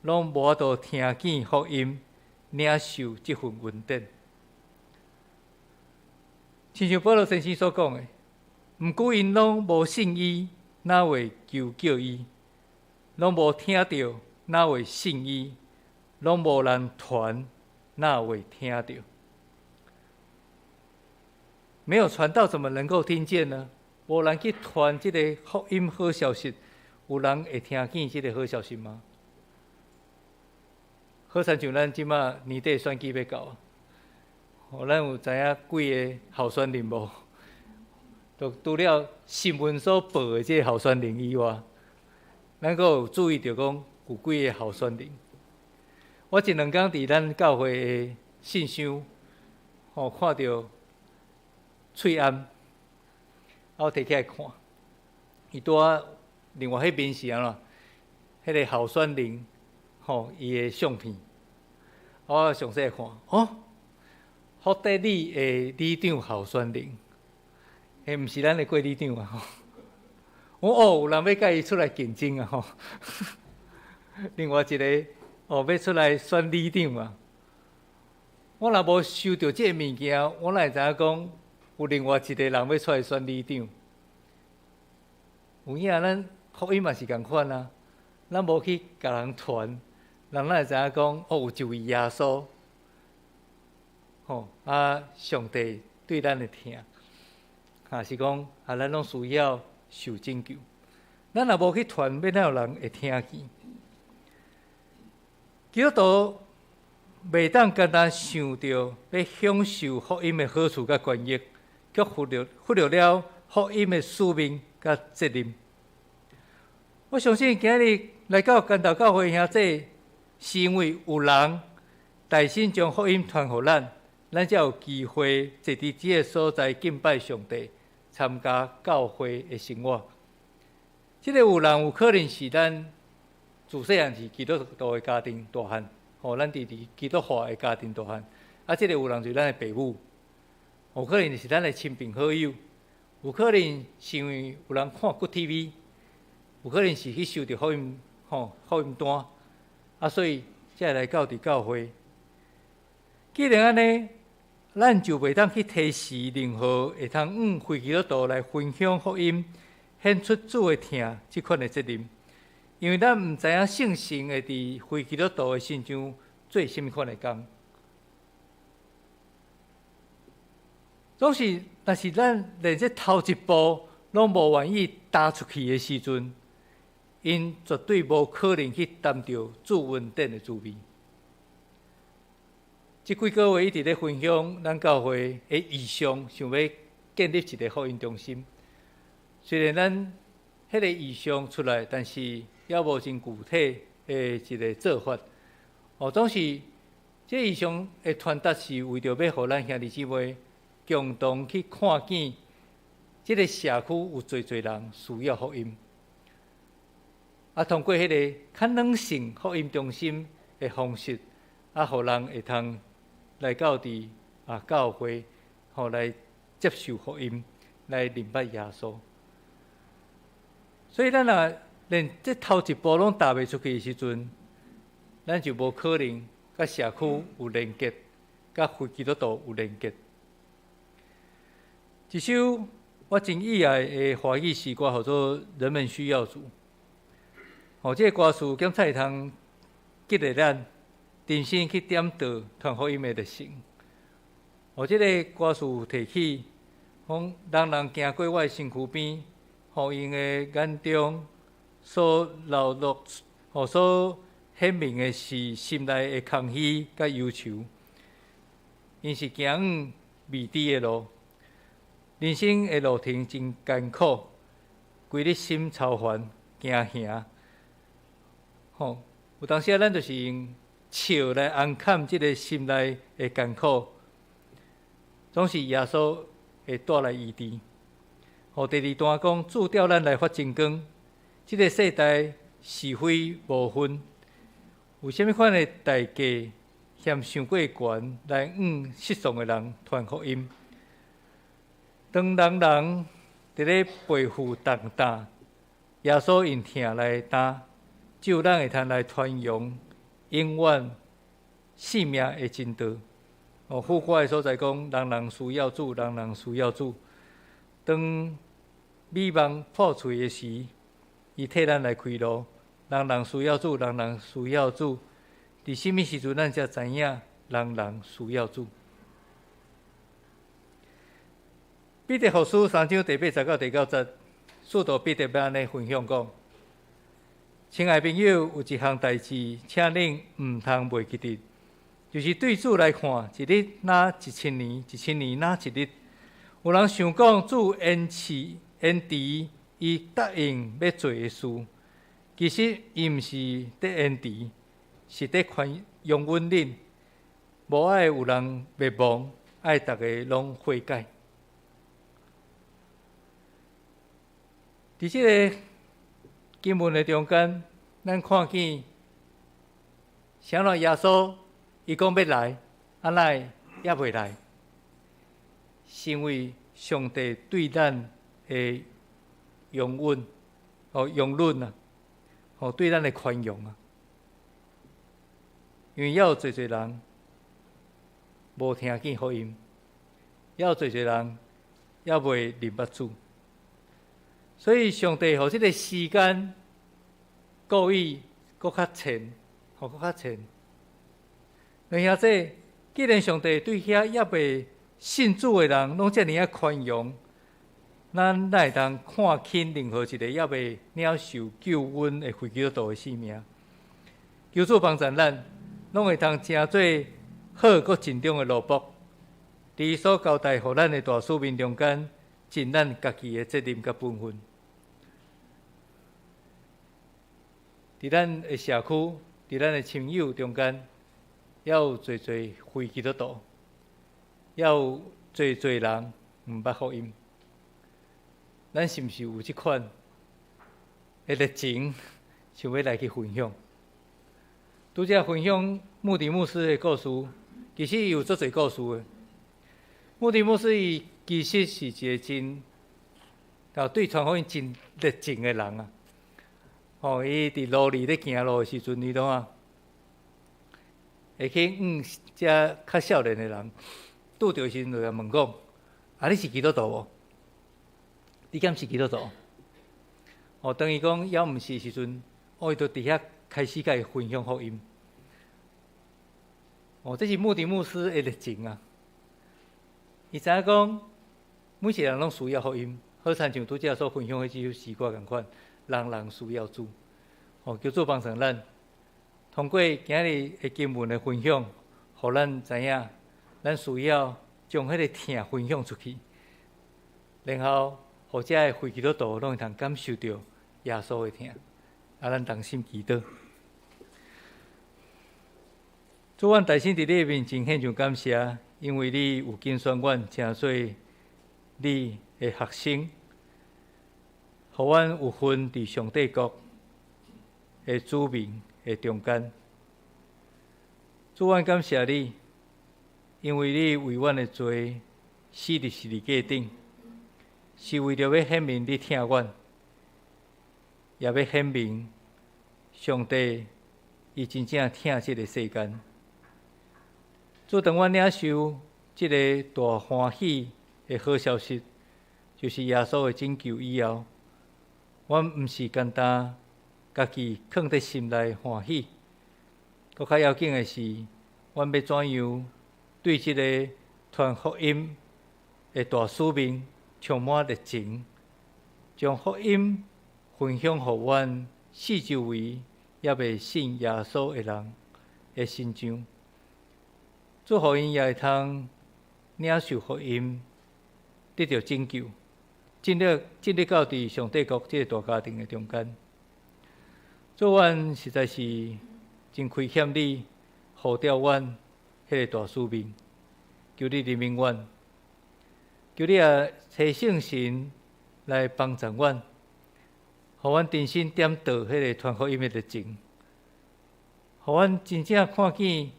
攏無法度聽見福音，領受這份恩典。親像保羅先生所講的，毋過𪜶攏無信伊，哪會求叫伊？攏無聽著，哪會信伊？攏無人傳，哪會聽著？沒有傳道，怎麼能夠聽見呢？無人去傳這个福音好消息，有人會聽見這个好消息嗎？好親像咱這馬年底選舉欲到啊，哦，咱有知影幾个候選人無？就除了新聞所報的這个候選人以外，咱閣有注意著講有幾个候選人。我前兩工佇咱教會的信箱，吼，看著喙罨，啊，我提起來看，伊拄仔另外彼邊是按怎？彼个候選人，吼，伊的相片，我詳細看，哦，福德里的里長候選人，彼毋是咱的郭里長啊！吼，哦，有人欲共伊出來競爭啊！吼，另外一个哦，欲出來選里長啊！我若無收著這个物件，我哪會知影講有另外一个人欲出來選里長？有影咱福音嘛是仝款啊，咱無去共人傳，人哪會知影講哦，有一位耶穌，吼啊，上帝對咱的疼，啊是講啊，咱攏需要受拯救。咱若無去傳，欲哪有人會聽見？基督徒袂當干焦想著欲享受福音的好處佮權益，卻忽略了福音的使命佮責任。我相信今日來到竿豆教會兄弟，是因為有人帶先將福音傳予咱，咱才有機會坐佇這个所在敬拜上帝，參加教會的生活。這个有人有可能是咱自細漢是基督徒的家庭大漢，吼，咱佇基督化的家庭大漢。啊，這个有人就是咱的爸母，有可能是咱的親朋好友，有可能是因為有人看 Good TV，有可能是去收著福音，吼，福音單，啊，所以才會來到佇教會。既然按呢，咱就袂當去提示任何會通向非基督徒來分享福音、顯出主的疼這款的責任，因為咱毋知影聖神會佇非基督徒的身上做啥物款的工。總是，若是咱連這頭一步攏無願意踏出去的時陣，𪜶絕對無可能去擔著主恩典的滋味。這幾个月一直咧分享咱教會的異象，想欲建立一个福音中心。雖然咱彼个異象出來，但是猶無真具體的一个做法。哦，總是這異象的傳達是為著欲予咱兄弟姊妹共同去看見這个社區有濟濟人需要福音。啊，通過彼个較軟性福音中心的方式，啊，予人會通來到佇教會，予來接受福音，來認捌耶穌。所以咱若連這頭一步攏踏袂出去的時陣，咱就無可能佮社區有連結，佮非基督徒有連結。一首我真喜愛的華語詩歌，號做《人們需要主》。哦，這个歌詞敢才會通激勵咱重新去點著傳福音的熱誠。哦，這个歌詞提起，講人人行過我的身軀邊，予𪜶的眼中所流露、所顯明的是心內的空虛佮憂愁。𪜶是行往未知的路，人生的路程真艱苦，規日心操煩驚嚇。吼，有當時啊，咱就是用笑來掩蓋這个心內的艱苦，總是耶穌會帶來醫治。吼，第二段講，主調咱來發真光，這个世代是非無分，有啥物款的代價嫌傷過懸來向失喪的人傳福音？當人人佇咧背負重擔，耶穌用疼來擔。只有咱會通來傳揚永遠生命的真道。哦，副歌的所在講，人人需要主，人人需要主。當美夢破碎的時，伊替咱來開路。人人需要主，人人需要主。佇啥物時陣，咱才知影人人需要主？彼得後書三章第八節到第九節，使徒彼得欲按呢分享講。親愛朋友，有一項代誌，請恁毋通袂記得，就是對主來看，一日若一千年，一千年若一日。有人想講主延遲延遲，伊答應欲做的事，其實伊毋是佇延遲，是佇寬容忍恁，無愛有人滅亡，愛逐家攏悔改。佇這个經文的中間，咱看見，啥物耶穌伊講欲來，啊哪會猶未來？是因為上帝對咱的容忍，哦容忍啊，哦對咱的寬容啊。因為猶有濟濟人無聽見福音，猶有濟濟人猶未認捌主。所以上帝予這个時間故意閣較淺，予閣較淺。兩兄弟，既然上帝對遐猶未信主的人攏遮爾仔寬容，咱哪會當看輕任何一个猶未領受救恩的非基督徒的性命？求主幫助咱，攏會通成做好閣盡忠的奴僕，佇所交代予咱的大使命中間，盡咱家己的責任佮本分。佇咱的社區，佇咱的親友中間，猶有濟濟非基督徒，猶有濟濟人毋捌福音。咱是毋是有這款的熱情，想欲來去分享？拄才分享穆迪牧師的故事，其實伊有足濟故事的。穆迪牧師伊其實是一個真對傳福音真熱情的人啊。吼，伊佇路裡咧行路的時陣，伊攏啊會去向遮較少年的人拄著時陣，就共問講：啊，你是基督徒無？你敢是基督徒？哦，當伊講猶毋是的時陣，哦，伊就佇遐開始共伊分享福音。哦，這是穆迪牧師的熱情啊！伊知影講，每一個人攏需要福音，好親像拄才所分享的這首詩歌仝款，人人需要主。哦，求主幫助咱，通過今日的經文的分享，予咱知影，咱需要將彼個疼分享出去，然後予遮的非基督徒攏會通感受著耶穌的疼。啊，咱同心祈禱。主，阮大心佇你面前獻上感謝，因為你有揀選阮，成做你的的學生，予阮有份佇上帝國的子民的中間。主，阮感謝你，因為你為阮的罪死佇十字架頂，是為著欲顯明你疼阮，也欲顯明上帝伊真正疼這个世間。主，當阮領受這个大歡喜的好消息，就是耶穌的拯救以後，阮毋是干焦家己囥佇心內歡喜，閣較要緊的是，阮欲怎樣對這个傳福音的大使命充滿熱情，將福音分享予阮四周圍猶未信耶穌的人的身上，祝予𪜶也會通領受福音，得著拯救，進入到佇上帝國這个大家庭的中間。主，阮實在是真虧欠你，呼召阮彼个大使命，求你憐憫阮，求你也差聖神來幫助阮，予阮重新點著彼个傳福音的熱情，予阮真正看見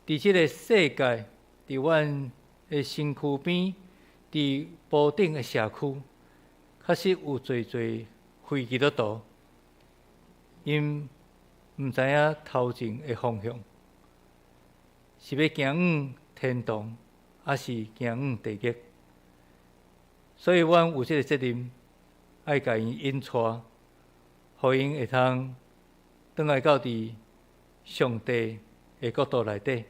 佇這个世界，佇阮的身軀邊，佇埔頂的社區，確實有濟濟非基督徒，𪜶毋知影頭前的方向，是欲行往天堂，抑是行往地獄？所以阮有這个責任，愛共𪜶引帶，予𪜶會通轉來到佇上帝的國度內底，予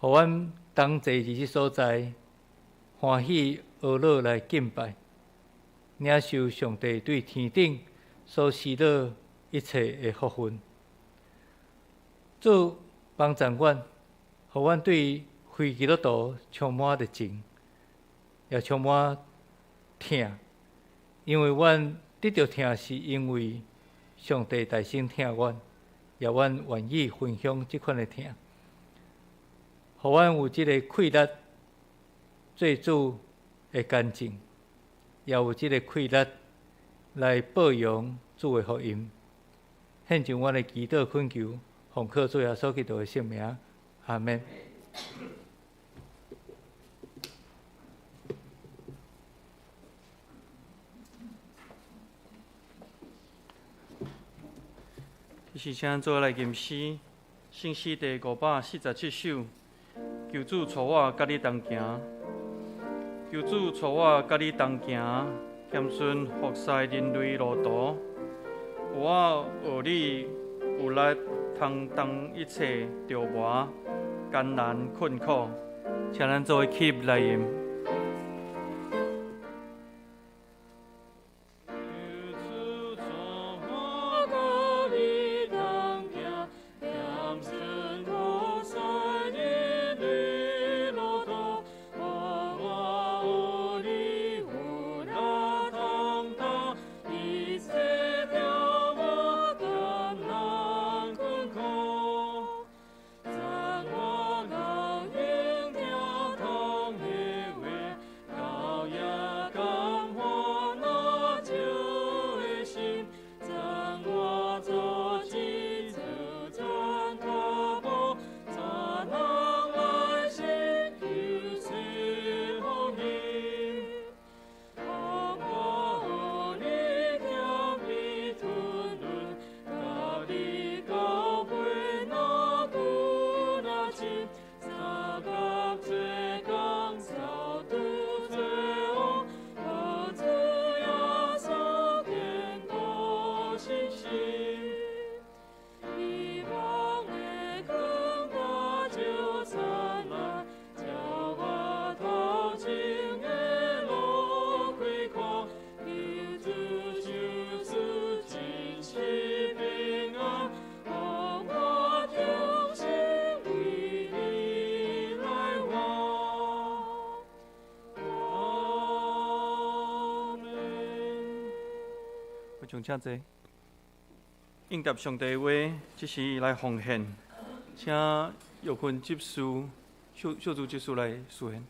阮同齊佇這所在歡喜呵樂來敬拜，領受上帝對天頂所施予一切的福分。主幫助阮，予阮對非基督徒充滿熱情，也充滿疼，因為阮得著疼是因為上帝代先疼阮，也阮願意分享這款的疼，予阮有這个氣力做主的見證，也有這个氣力來報揚主的福音。獻上阮的祈禱懇求，奉靠主耶穌基督的聖名，阿們。這時請做來吟詩，聖詩第547首，求主帶我佮你同行，求主帶我佮你同行，謙遜服侍人類路途，予我學你有力通當一切著磨艱難困苦，請咱做伙起來吟。請坐。應答上帝的話，這時來奉獻，請玉芬執事、小組執事來司獻。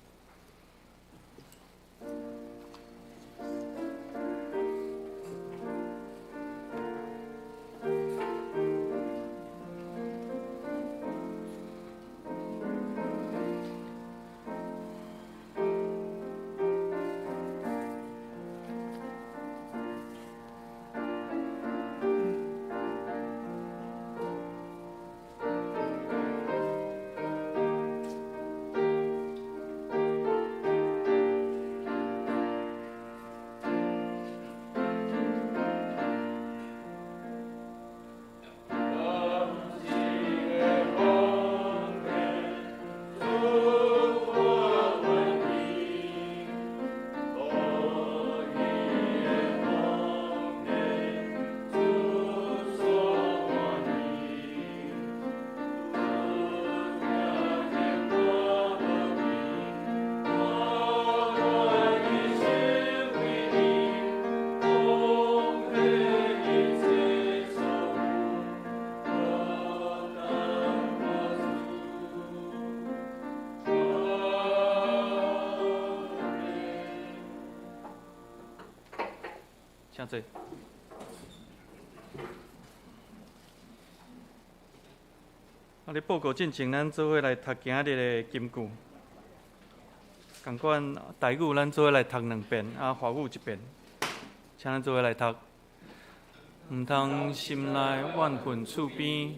請坐。啊！咧報告進前，咱做伙來讀今仔日的金句。仝款台語，咱做伙來讀兩遍，啊，華語一遍。請咱做伙來讀。毋通心內怨恨厝邊，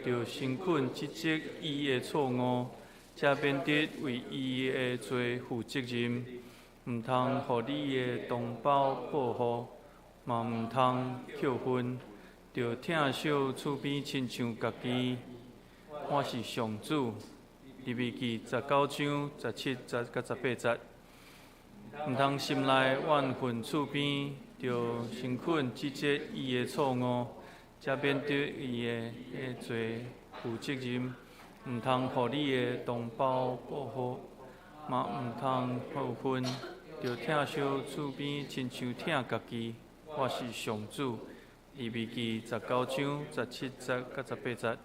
著誠懇指責伊的錯誤，才免得為伊的罪負責任。毋通予你的同胞報復，嘛毋通扣分，著疼惜厝邊親像家己。我是上主。利未記19章17節佮18節。毋通心內怨恨厝邊，著誠懇指責伊的錯誤，才免得伊的罪負責任。毋通予你的同胞報復，嘛毋通扣分，著疼惜厝邊親像疼家己。我是上主。利未記19章17節佮18節。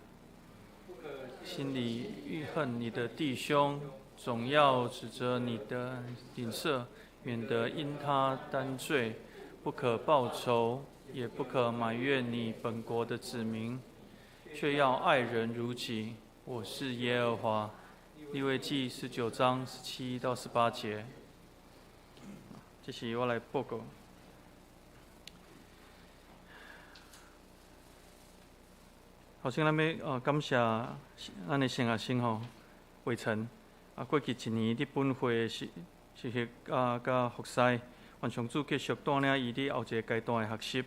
心裡鬱恨你的弟兄，總要指責你的鄰舍，免得因他擔罪。不可報仇，也不可埋怨你本國的子民，卻要愛人如己。我是耶和華。利未記19章17到18節。這是我來報告。頭先咱欲感謝咱的新學生吼，偉成啊，過去一年佇本會實實習啊，佮服侍，願上主繼續帶領伊佇後一個階段的學習。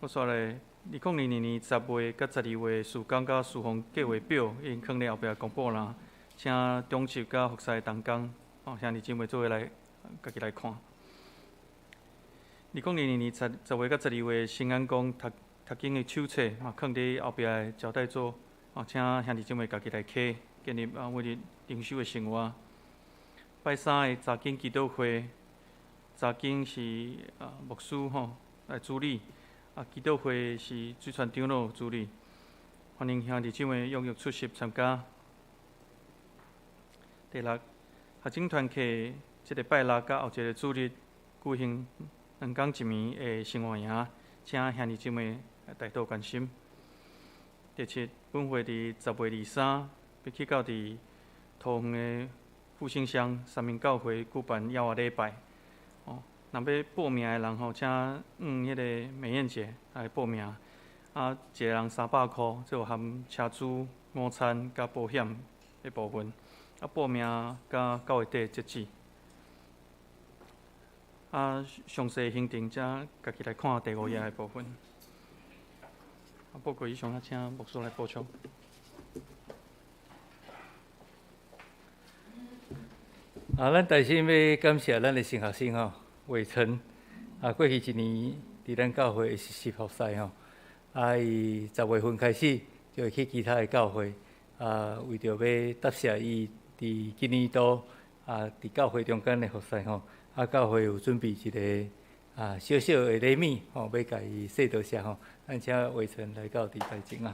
閣煞來，2022年10月佮12月事工佮事奉計劃表已經囥佇後壁公布啦，請長執佮服侍同工，哦，兄弟姊妹做伙來家己來看。2022年10月佮12月新安宮讀讀經的手冊嘛，囥佇後壁的招待所，哦，請兄弟姊妹家己來揢，建立啊每日靈修的生活。拜三的查經祈禱會，查經是啊牧師吼來主理，啊祈禱會是水川長老主理，歡迎兄弟姊妹踴躍出席參加。第六，學生團契這個拜六佮後一個主日舉行兩工一暝的生活營，請兄弟姊妹大多關心。第七，本會佇10月23欲去到佇桃園的復興鄉三民教會舉辦猶仔禮拜。哦，若欲報名的人吼，請向彼個美燕姐來報名。啊，一個人300箍，這有含車資、午餐佮保險的部分。啊，報名到9月底截止。啊，詳細行程請家己來看第五頁的部分。啊，報告以上，啊，請牧師來補充。啊，咱大先欲感謝咱的新學生吼，偉成啊，過去一年佇咱教會實習服侍吼，啊，伊十月份開始就會去其他的教會，啊，為著欲答謝伊佇今年度啊，佇教會中間的服侍吼，啊，教會有準備一個啊小小的禮物吼，欲共伊說多謝吼，咱請偉成來到佇台前啊。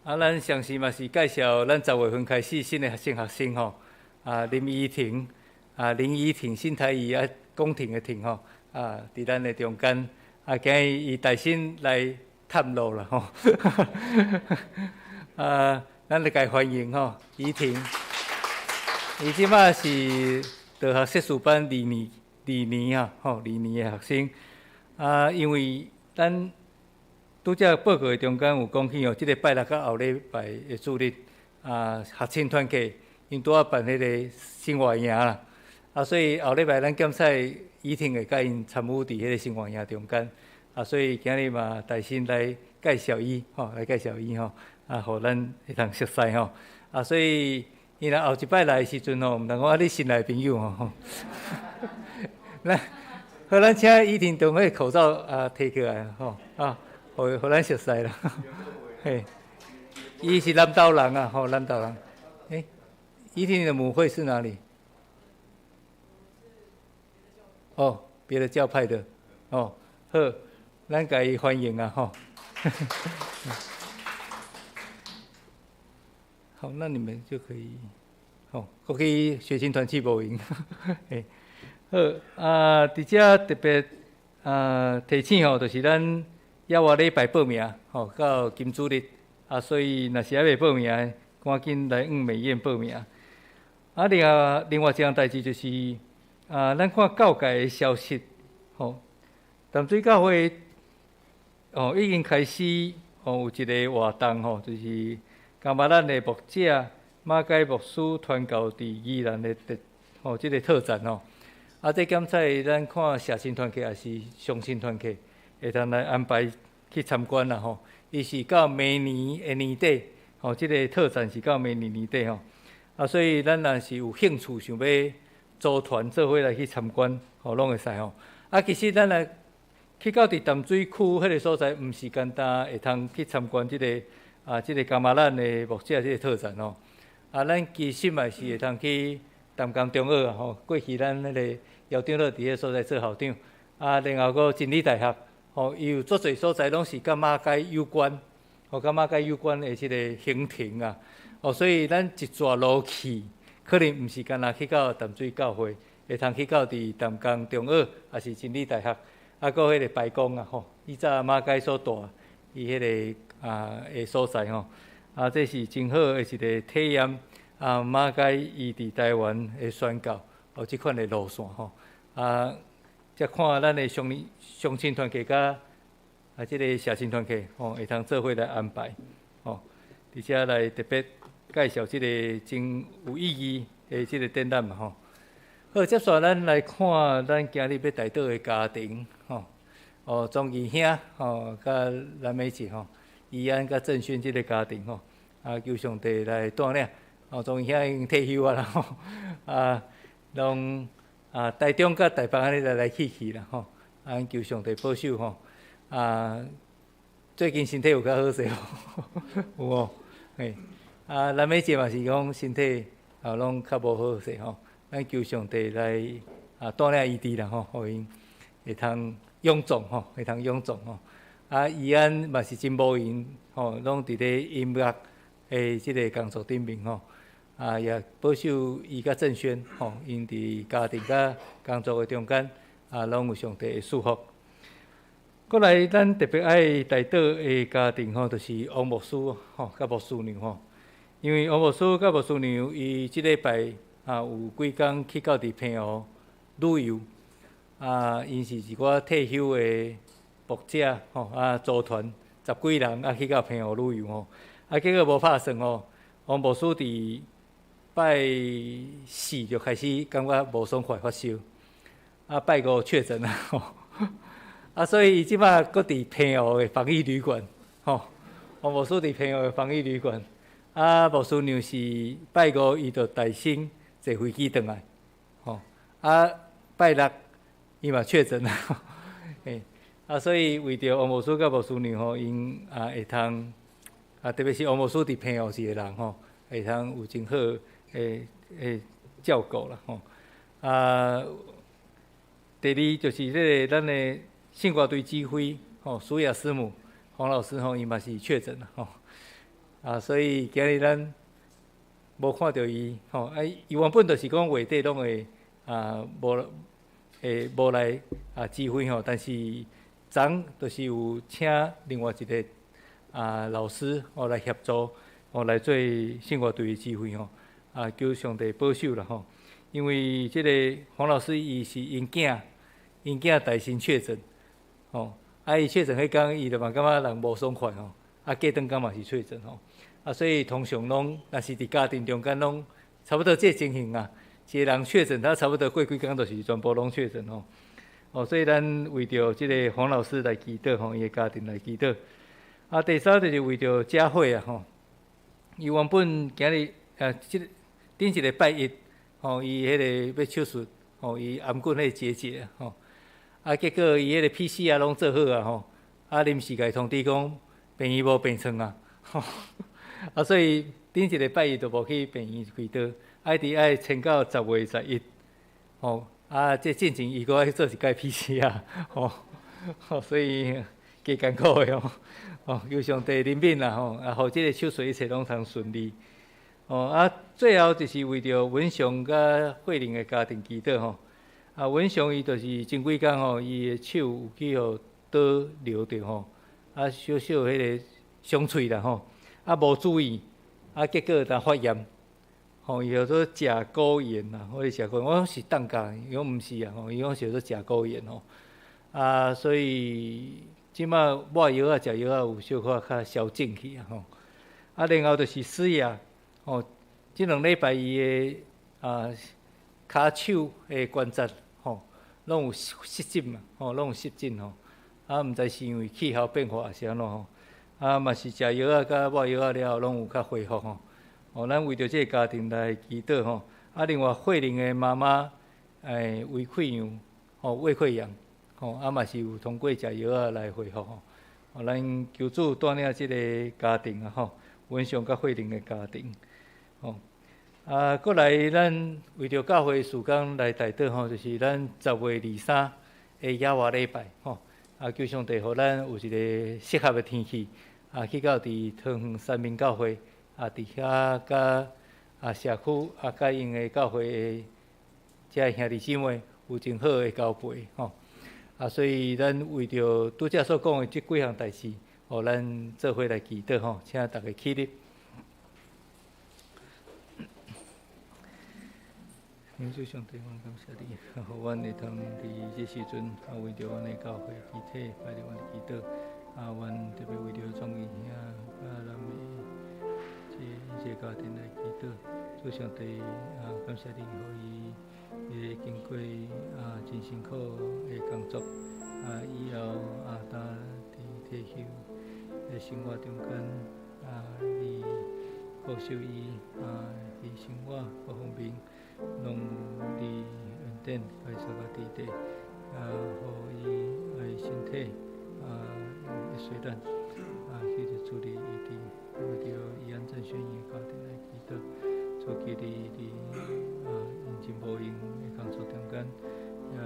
啊，咱上次嘛是介紹咱十月份開始新的新學生吼，啊林怡婷，啊林怡婷新台語啊講婷的婷吼，啊佇咱的中間，啊今日伊帶新來探路啦吼，啊咱來共歡迎吼怡婷，伊這擺是大學碩士班二年啊吼，二年的學生，啊因為咱拄才報告的中間有講起哦，這個拜六佮後禮拜的主日啊，學青團契𪜶拄仔辦彼個生活營啦，啊，所以後禮拜咱檢採怡婷會佮𪜶參與佇彼個生活營中間，啊，所以今日嘛帶新來介紹伊吼，來介紹伊吼，啊，予咱會當熟似吼。啊，所以伊若後一擺來的時陣吼，毋通講啊，你新來的朋友吼。來，予咱請依婷將彼个口罩啊提起來吼，啊，予咱熟似啦。嘿，伊是南投人啊，吼，南投人。欸，依婷的母會是哪裡？哦，別的教派的，哦，好，咱共伊歡迎啊，吼。好，那你們就可以，吼，閣去學青團去無閒。嘿，好，啊，佇遮特別啊提醒吼，就是咱猶偌禮拜報名，吼，到金主日，啊，所以若是猶未報名的，趕緊來向美燕報名。啊，另外一項代誌就是，啊，咱看教界的消息，吼，淡水教會，哦，已經開始，吼，有一个活動，吼，就是噶瑪蘭的牧者馬偕牧師傳教佇宜蘭的特，吼，這个特展吼。啊，這檢採咱看社青團契抑是雙親團契，會當來安排去參觀啦，吼。伊是到明年的年底，吼，這个特展是到明年年底吼。啊，所以咱若是有興趣想欲組團做伙來去參觀，吼，攏會使吼。啊，其實咱來去到佇淡水區彼个所在，毋是干焦會通去參觀這个啊，這个噶瑪蘭的牧者這个特展吼。啊，咱其實嘛是會通去淡江中學啊，吼，過去咱彼个姚長老佇彼个所在做校長。啊，然後閣真理大學，吼，伊有足濟所在攏是佮馬偕有關，吼，佮馬偕有關的這个行程啊。哦，所以咱一逝路去，可能毋是干焦去到淡水教會，會通去到佇淡江中學，抑是真理大學，啊，閣彼个白宮啊，吼，以早馬偕所蹛，伊彼个啊的所在吼，啊，這是真好的一个體驗啊，馬偕伊佇台灣的宣教，哦，這款的路線吼，啊，才看咱的雙雙親團契佮啊，這个社青團契吼，會通做伙來安排，吼，佇遮來特別介紹這个真有意義的這个展覽嘛吼。好，接續咱來看咱今日欲代禱的家庭吼，哦，莊義兄吼，佮藍美姐吼，怡安佮鄭軒這个家庭吼，啊，求上帝來帶領，哦，莊義兄已經退休啊啦吼，啊，攏啊台中佮台北按呢來來去去啦吼，啊，求上帝保守吼，啊，最近身體有較好勢無？有無？嘿，啊，藍美姐嘛是講身體啊攏較無好勢吼。咱求上帝來啊帶領伊佇啦吼，予𪜶會通勇壯吼，會通勇壯吼。啊，怡安嘛是真無閒吼，攏佇咧音樂的這个工作頂面吼。啊，也保守伊佮鄭軒吼，𪜶佇家庭佮工作的中間啊，攏有上帝的祝福。過來，咱特別愛代禱的家庭吼，就是王牧師吼，佮牧師娘吼。因為王牧師佮牧師娘，伊這禮拜啊，有幾工去到佇澎湖旅遊，啊，𪜶是一寡退休的牧者吼，啊，組團十幾人啊去到澎湖旅遊吼，啊，結果無拍算吼，王牧師佇拜四就開始感覺無爽快發燒，啊，拜五確診啊，吼，啊，所以伊這擺閣佇澎湖的防疫旅館，吼，王牧師佇澎湖的防疫旅館，啊，牧師娘是拜五伊就台新坐飛機轉來，吼，啊，拜六伊嘛確診啊，嘿，啊，所以為著王牧師佮牧師娘吼，𪜶啊會通啊，特別是王牧師佇澎湖一個人吼，會通有真好的照顧啦吼。啊，第二就是這个咱的聖歌隊指揮吼，蘇雅師母黃老師吼，伊嘛是確診啦吼。啊，所以今日咱無看著伊吼，啊，伊原本就是講月底攏會啊無會無來啊指揮吼，但是昨就是有請另外一个啊老師哦來協助哦來做聖歌隊的指揮吼，啊求上帝保守啦吼，因為這个黃老師伊是𪜶囝，𪜶囝帶新確診，吼，啊伊確診彼工伊就嘛感覺人無爽快吼，啊過轉工嘛是確診吼。啊，所以通常攏，若是佇家庭中間攏差不多這個情形啊，一個人確診，他差不多過幾工就是全部攏確診吼。哦，所以咱為著這个黃老師來祈禱吼，伊的家庭來祈禱。啊，第三就是為著佳慧啊吼，伊原本今日啊，這頂一個拜一吼，伊彼個欲手術吼，伊頷頸彼個結節吼，啊，結果伊彼個 PCR 攏做好啊吼，啊，臨時共伊通知講病院無病床啊，吼，啊，所以頂一個拜一就無去病院開刀，啊，一直愛撐到10月11，吼，啊，這進前伊閣愛做一擺 PCR，吼，吼，所以加艱苦的吼，哦，求上帝憐憫啦吼，啊，予這個手術一切攏通順利。哦，啊，最後就是為著文雄佮慧玲的家庭祈禱吼。啊，文雄伊就是前幾工吼，伊的手有去予刀掠著吼，啊，小小彼個傷喙啦吼，啊，無注意，啊，結果就發炎，吼，伊叫做髂骨炎啦，或者髂骨炎，我講是凍甲，伊講毋是啊，吼，伊講是叫做髂骨炎吼。啊，所以這馬抹藥啊、食藥啊，有小可較消腫去啊吼。啊，然後就是思雅。吼，這兩禮拜伊的啊，跤手的關節吼，攏有濕疹嘛，吼，攏有濕疹吼。啊，毋知是因為氣候變化還是按怎吼。啊，嘛是食藥啊，佮抹藥啊了後，攏有較恢復吼。哦，咱為著這個家庭來祈禱吼。啊，另外慧玲的媽媽，胃潰瘍，吼，胃潰瘍，吼，啊嘛是有通過食藥啊來恢復吼。哦，咱求主帶領這个家庭啊吼，文雄佮慧玲的家庭。吼，啊，過來咱為著教會事工來代禱吼，就是咱10月23的野外禮拜吼，啊，求上帝予咱有一個適合的天氣，啊，去到佇桃園三民教會，啊，佇遐佮啊社區啊，佮𪜶的教會的遮兄弟姊妹有真好的交陪吼，啊，所以咱為著拄才所講的這幾項代誌，予咱做伙來祈禱吼，請大家起立。天主上帝，阮感謝你，予阮會通佇這時陣，啊，為著阮的教會肢體，拜著阮的祈禱，啊，阮特別為著莊義兄佮咱的這家庭來祈禱。主上帝，啊，感謝你，予伊會經過啊真辛苦的工作，啊，以後啊，當佇退休的生活中間，啊，你保守伊啊，佇生活各方面。攏有你恩典，來相佮佇底，啊，予伊的身體啊會細力，啊，去著主你醫治，為著伊安正宣伊的家庭來祈禱，主求你佇啊𪜶真無閒的工作中間，也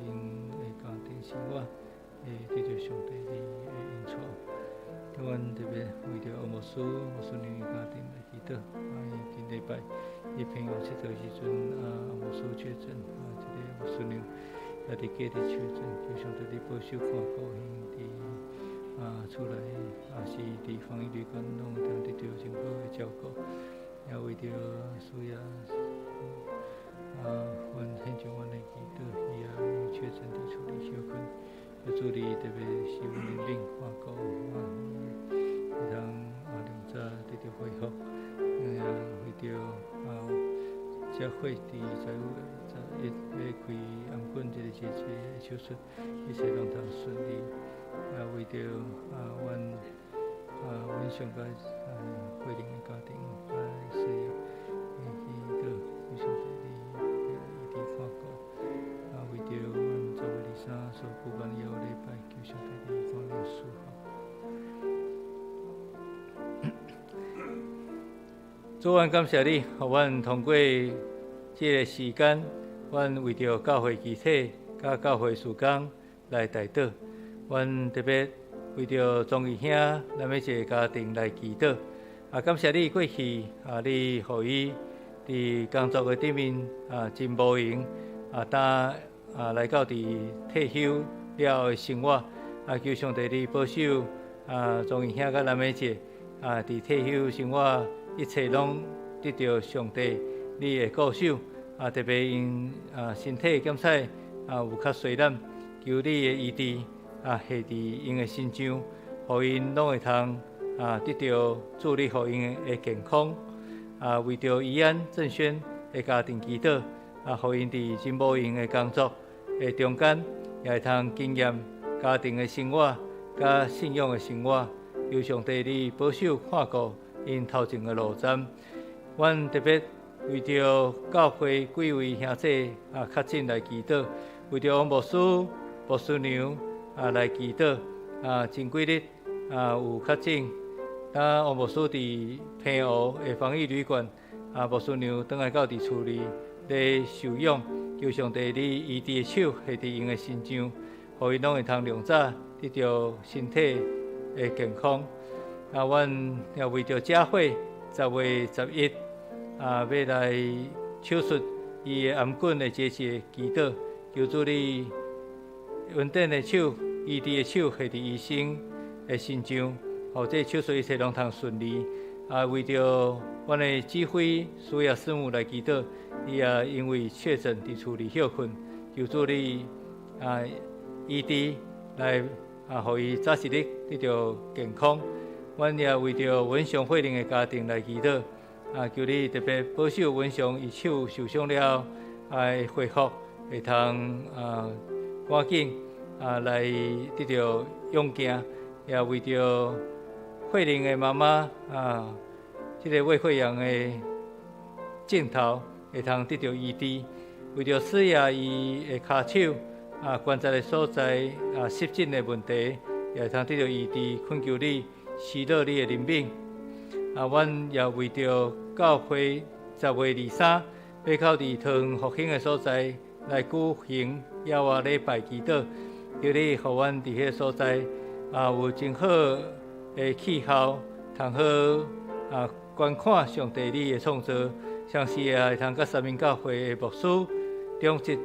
予𪜶的家庭生活會得著上帝你的恩賜。阮特別為著王牧師、牧師娘的家庭來祈禱，啊，伊頂禮拜去平陽𨑨迌時陣，啊，王牧師確診，啊，這个牧師娘也佇隔日確診，求上帝你保守看顧𪜶佇啊厝內，也是佇防疫旅館，攏會當得著真好的照顧，也為著需要啊，阮獻上阮的祈禱，伊也確診佇厝裡歇睏，求主你特別是阮憐憫看顧啊，會通啊盡早得著恢復，也為著啊，這會佇10月11欲開頷頸這个結節的手術，一切攏通順利。也為著啊，阮啊阮上佮啊慧玲的家庭啊事業的祈禱，求上帝你醫治看顧。啊，為著阮10月23所舉辦的禮拜，求上帝你看念賜福。主，阮感謝你，予阮通過這个時間，阮為著教會肢體佮教會事工來代禱。阮特別為著莊義兄咱每一个家庭來祈禱。啊，感謝你過去啊，你予伊佇工作的頂面啊，真無閒啊，當啊來到佇退休了後的生活啊，求上帝你保守啊，莊義兄佮咱每一个啊，佇退休生活一切攏得著上帝你的顧守啊，特別𪜶啊身體檢測啊有較細力，求你的醫治啊下佇𪜶的身上，予𪜶攏會通啊得著主你予𪜶的健康啊，為著怡安正軒的家庭祈禱啊，予𪜶佇真無閒的工作的中間，也會通經驗家庭的生活佮信仰的生活，求上帝你保守看顾𪜶頭前的路程。阮特別為著教會幾位兄弟確診來祈禱，為著王牧師、牧師娘來祈禱。前幾日有確診，當王牧師佇澎湖的防疫旅館，牧師娘轉來到佇厝裡咧休養，求上帝你醫治的手下佇𪜶的身上，予𪜶攏會通量早得著身體的健康。阮也為著佳慧10月11欲來手術伊的頷頸的結節祈禱，求主你恩典的手、醫治的手下佇醫生的身上，予這手術一切攏通順利。為著阮的指揮蘇亞師母來祈禱，伊也因為確診佇厝裡歇睏，求主你醫治來予伊早一日得著健康。阮也為著文雄慧玲的家庭來祈禱，求你特別保守文雄伊手受傷了後，恢復會通趕緊來得著勇健。也為著慧玲的媽媽這个胃潰瘍的症頭會通得著醫治。為著思雅伊的跤手關節的所在濕疹的問題，也會通得著醫治，懇求你施樂你的憐憫。阮也為著教會10月23欲到佇桃園復興的所在來舉行耶和華禮拜祈禱，求你予阮佇彼个所在有真好的氣候，通好觀看上帝你的創造，相信也會通佮三民教會的牧師、長執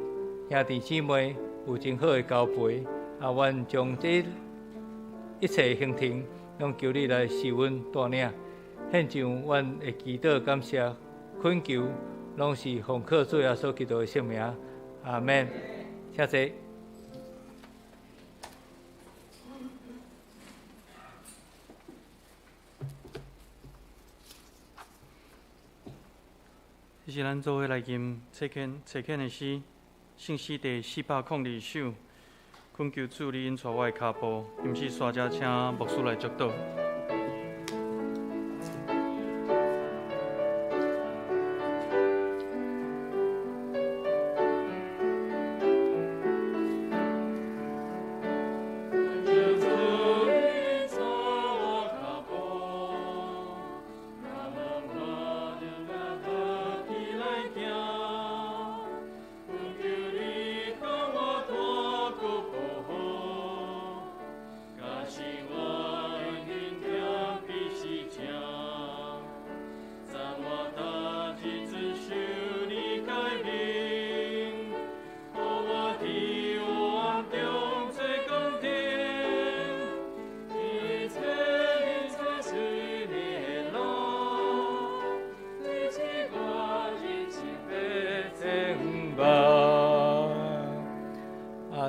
兄弟姊妹有真好的交陪。阮將這一切行程，攏求你來賜阮帶領，獻上阮的祈禱、感謝、懇求，攏是奉靠主耶穌基督的聖名。阿們。請坐。這是咱做伙來吟差遣差遣的詩，聖詩第402首，懇求主你引帶我的跤步，吟詩煞者請牧師來祝禱。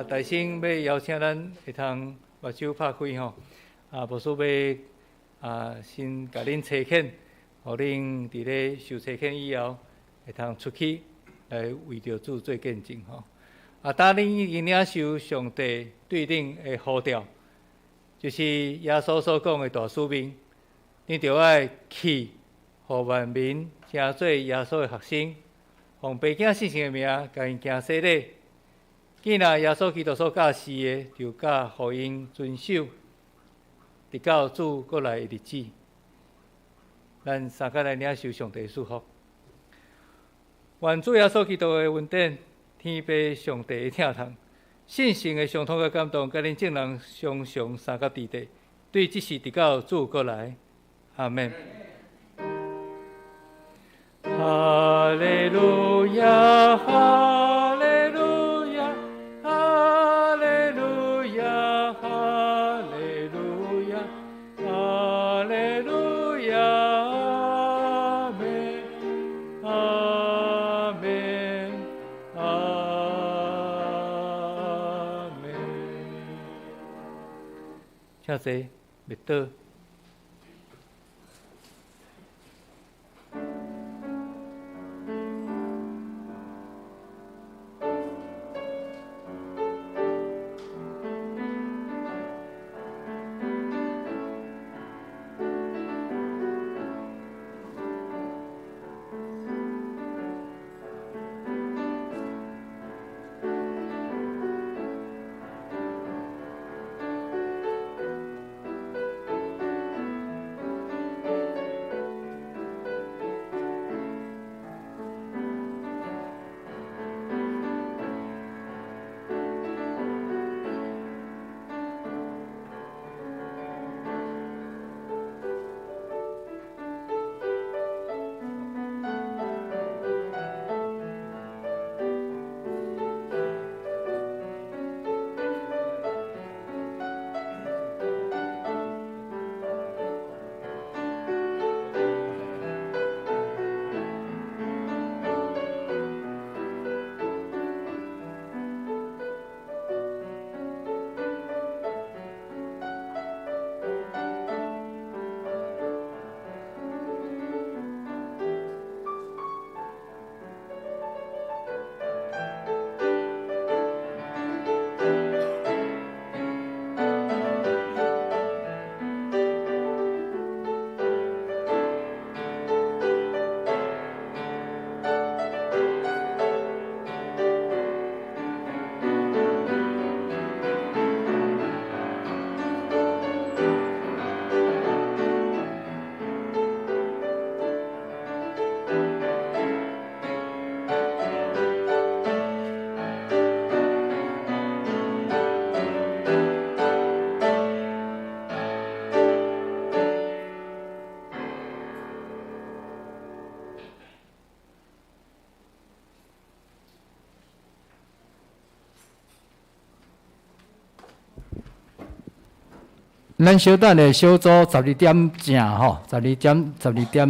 大聲欲邀請咱會通目睭拍開吼，牧師欲先共恁差遣，予恁佇咧受差遣以後，會通出去來為著主做見證吼。當恁已經領受上帝對恁的呼召，就是耶穌所講的大使命，恁著愛去，予萬民成做耶穌的學生，奉父子聖神的名，共𪜶行洗禮。既若耶穌基督所教示的，就教予𪜶遵守，直到主閣來的日子。咱三個來領受上帝的祝福。願主耶穌基督的恩典、天父上帝的疼痛、聖神的相通佮感動，佮恁眾人常常相佮佇底，對這世直到主閣來。阿們。哈利路亞，哈利路亞，哈利路亞，哈利路亞，哈利路亞，阿們，阿們，阿們。請坐，默禱。咱小等下小組12點正吼，12點12點。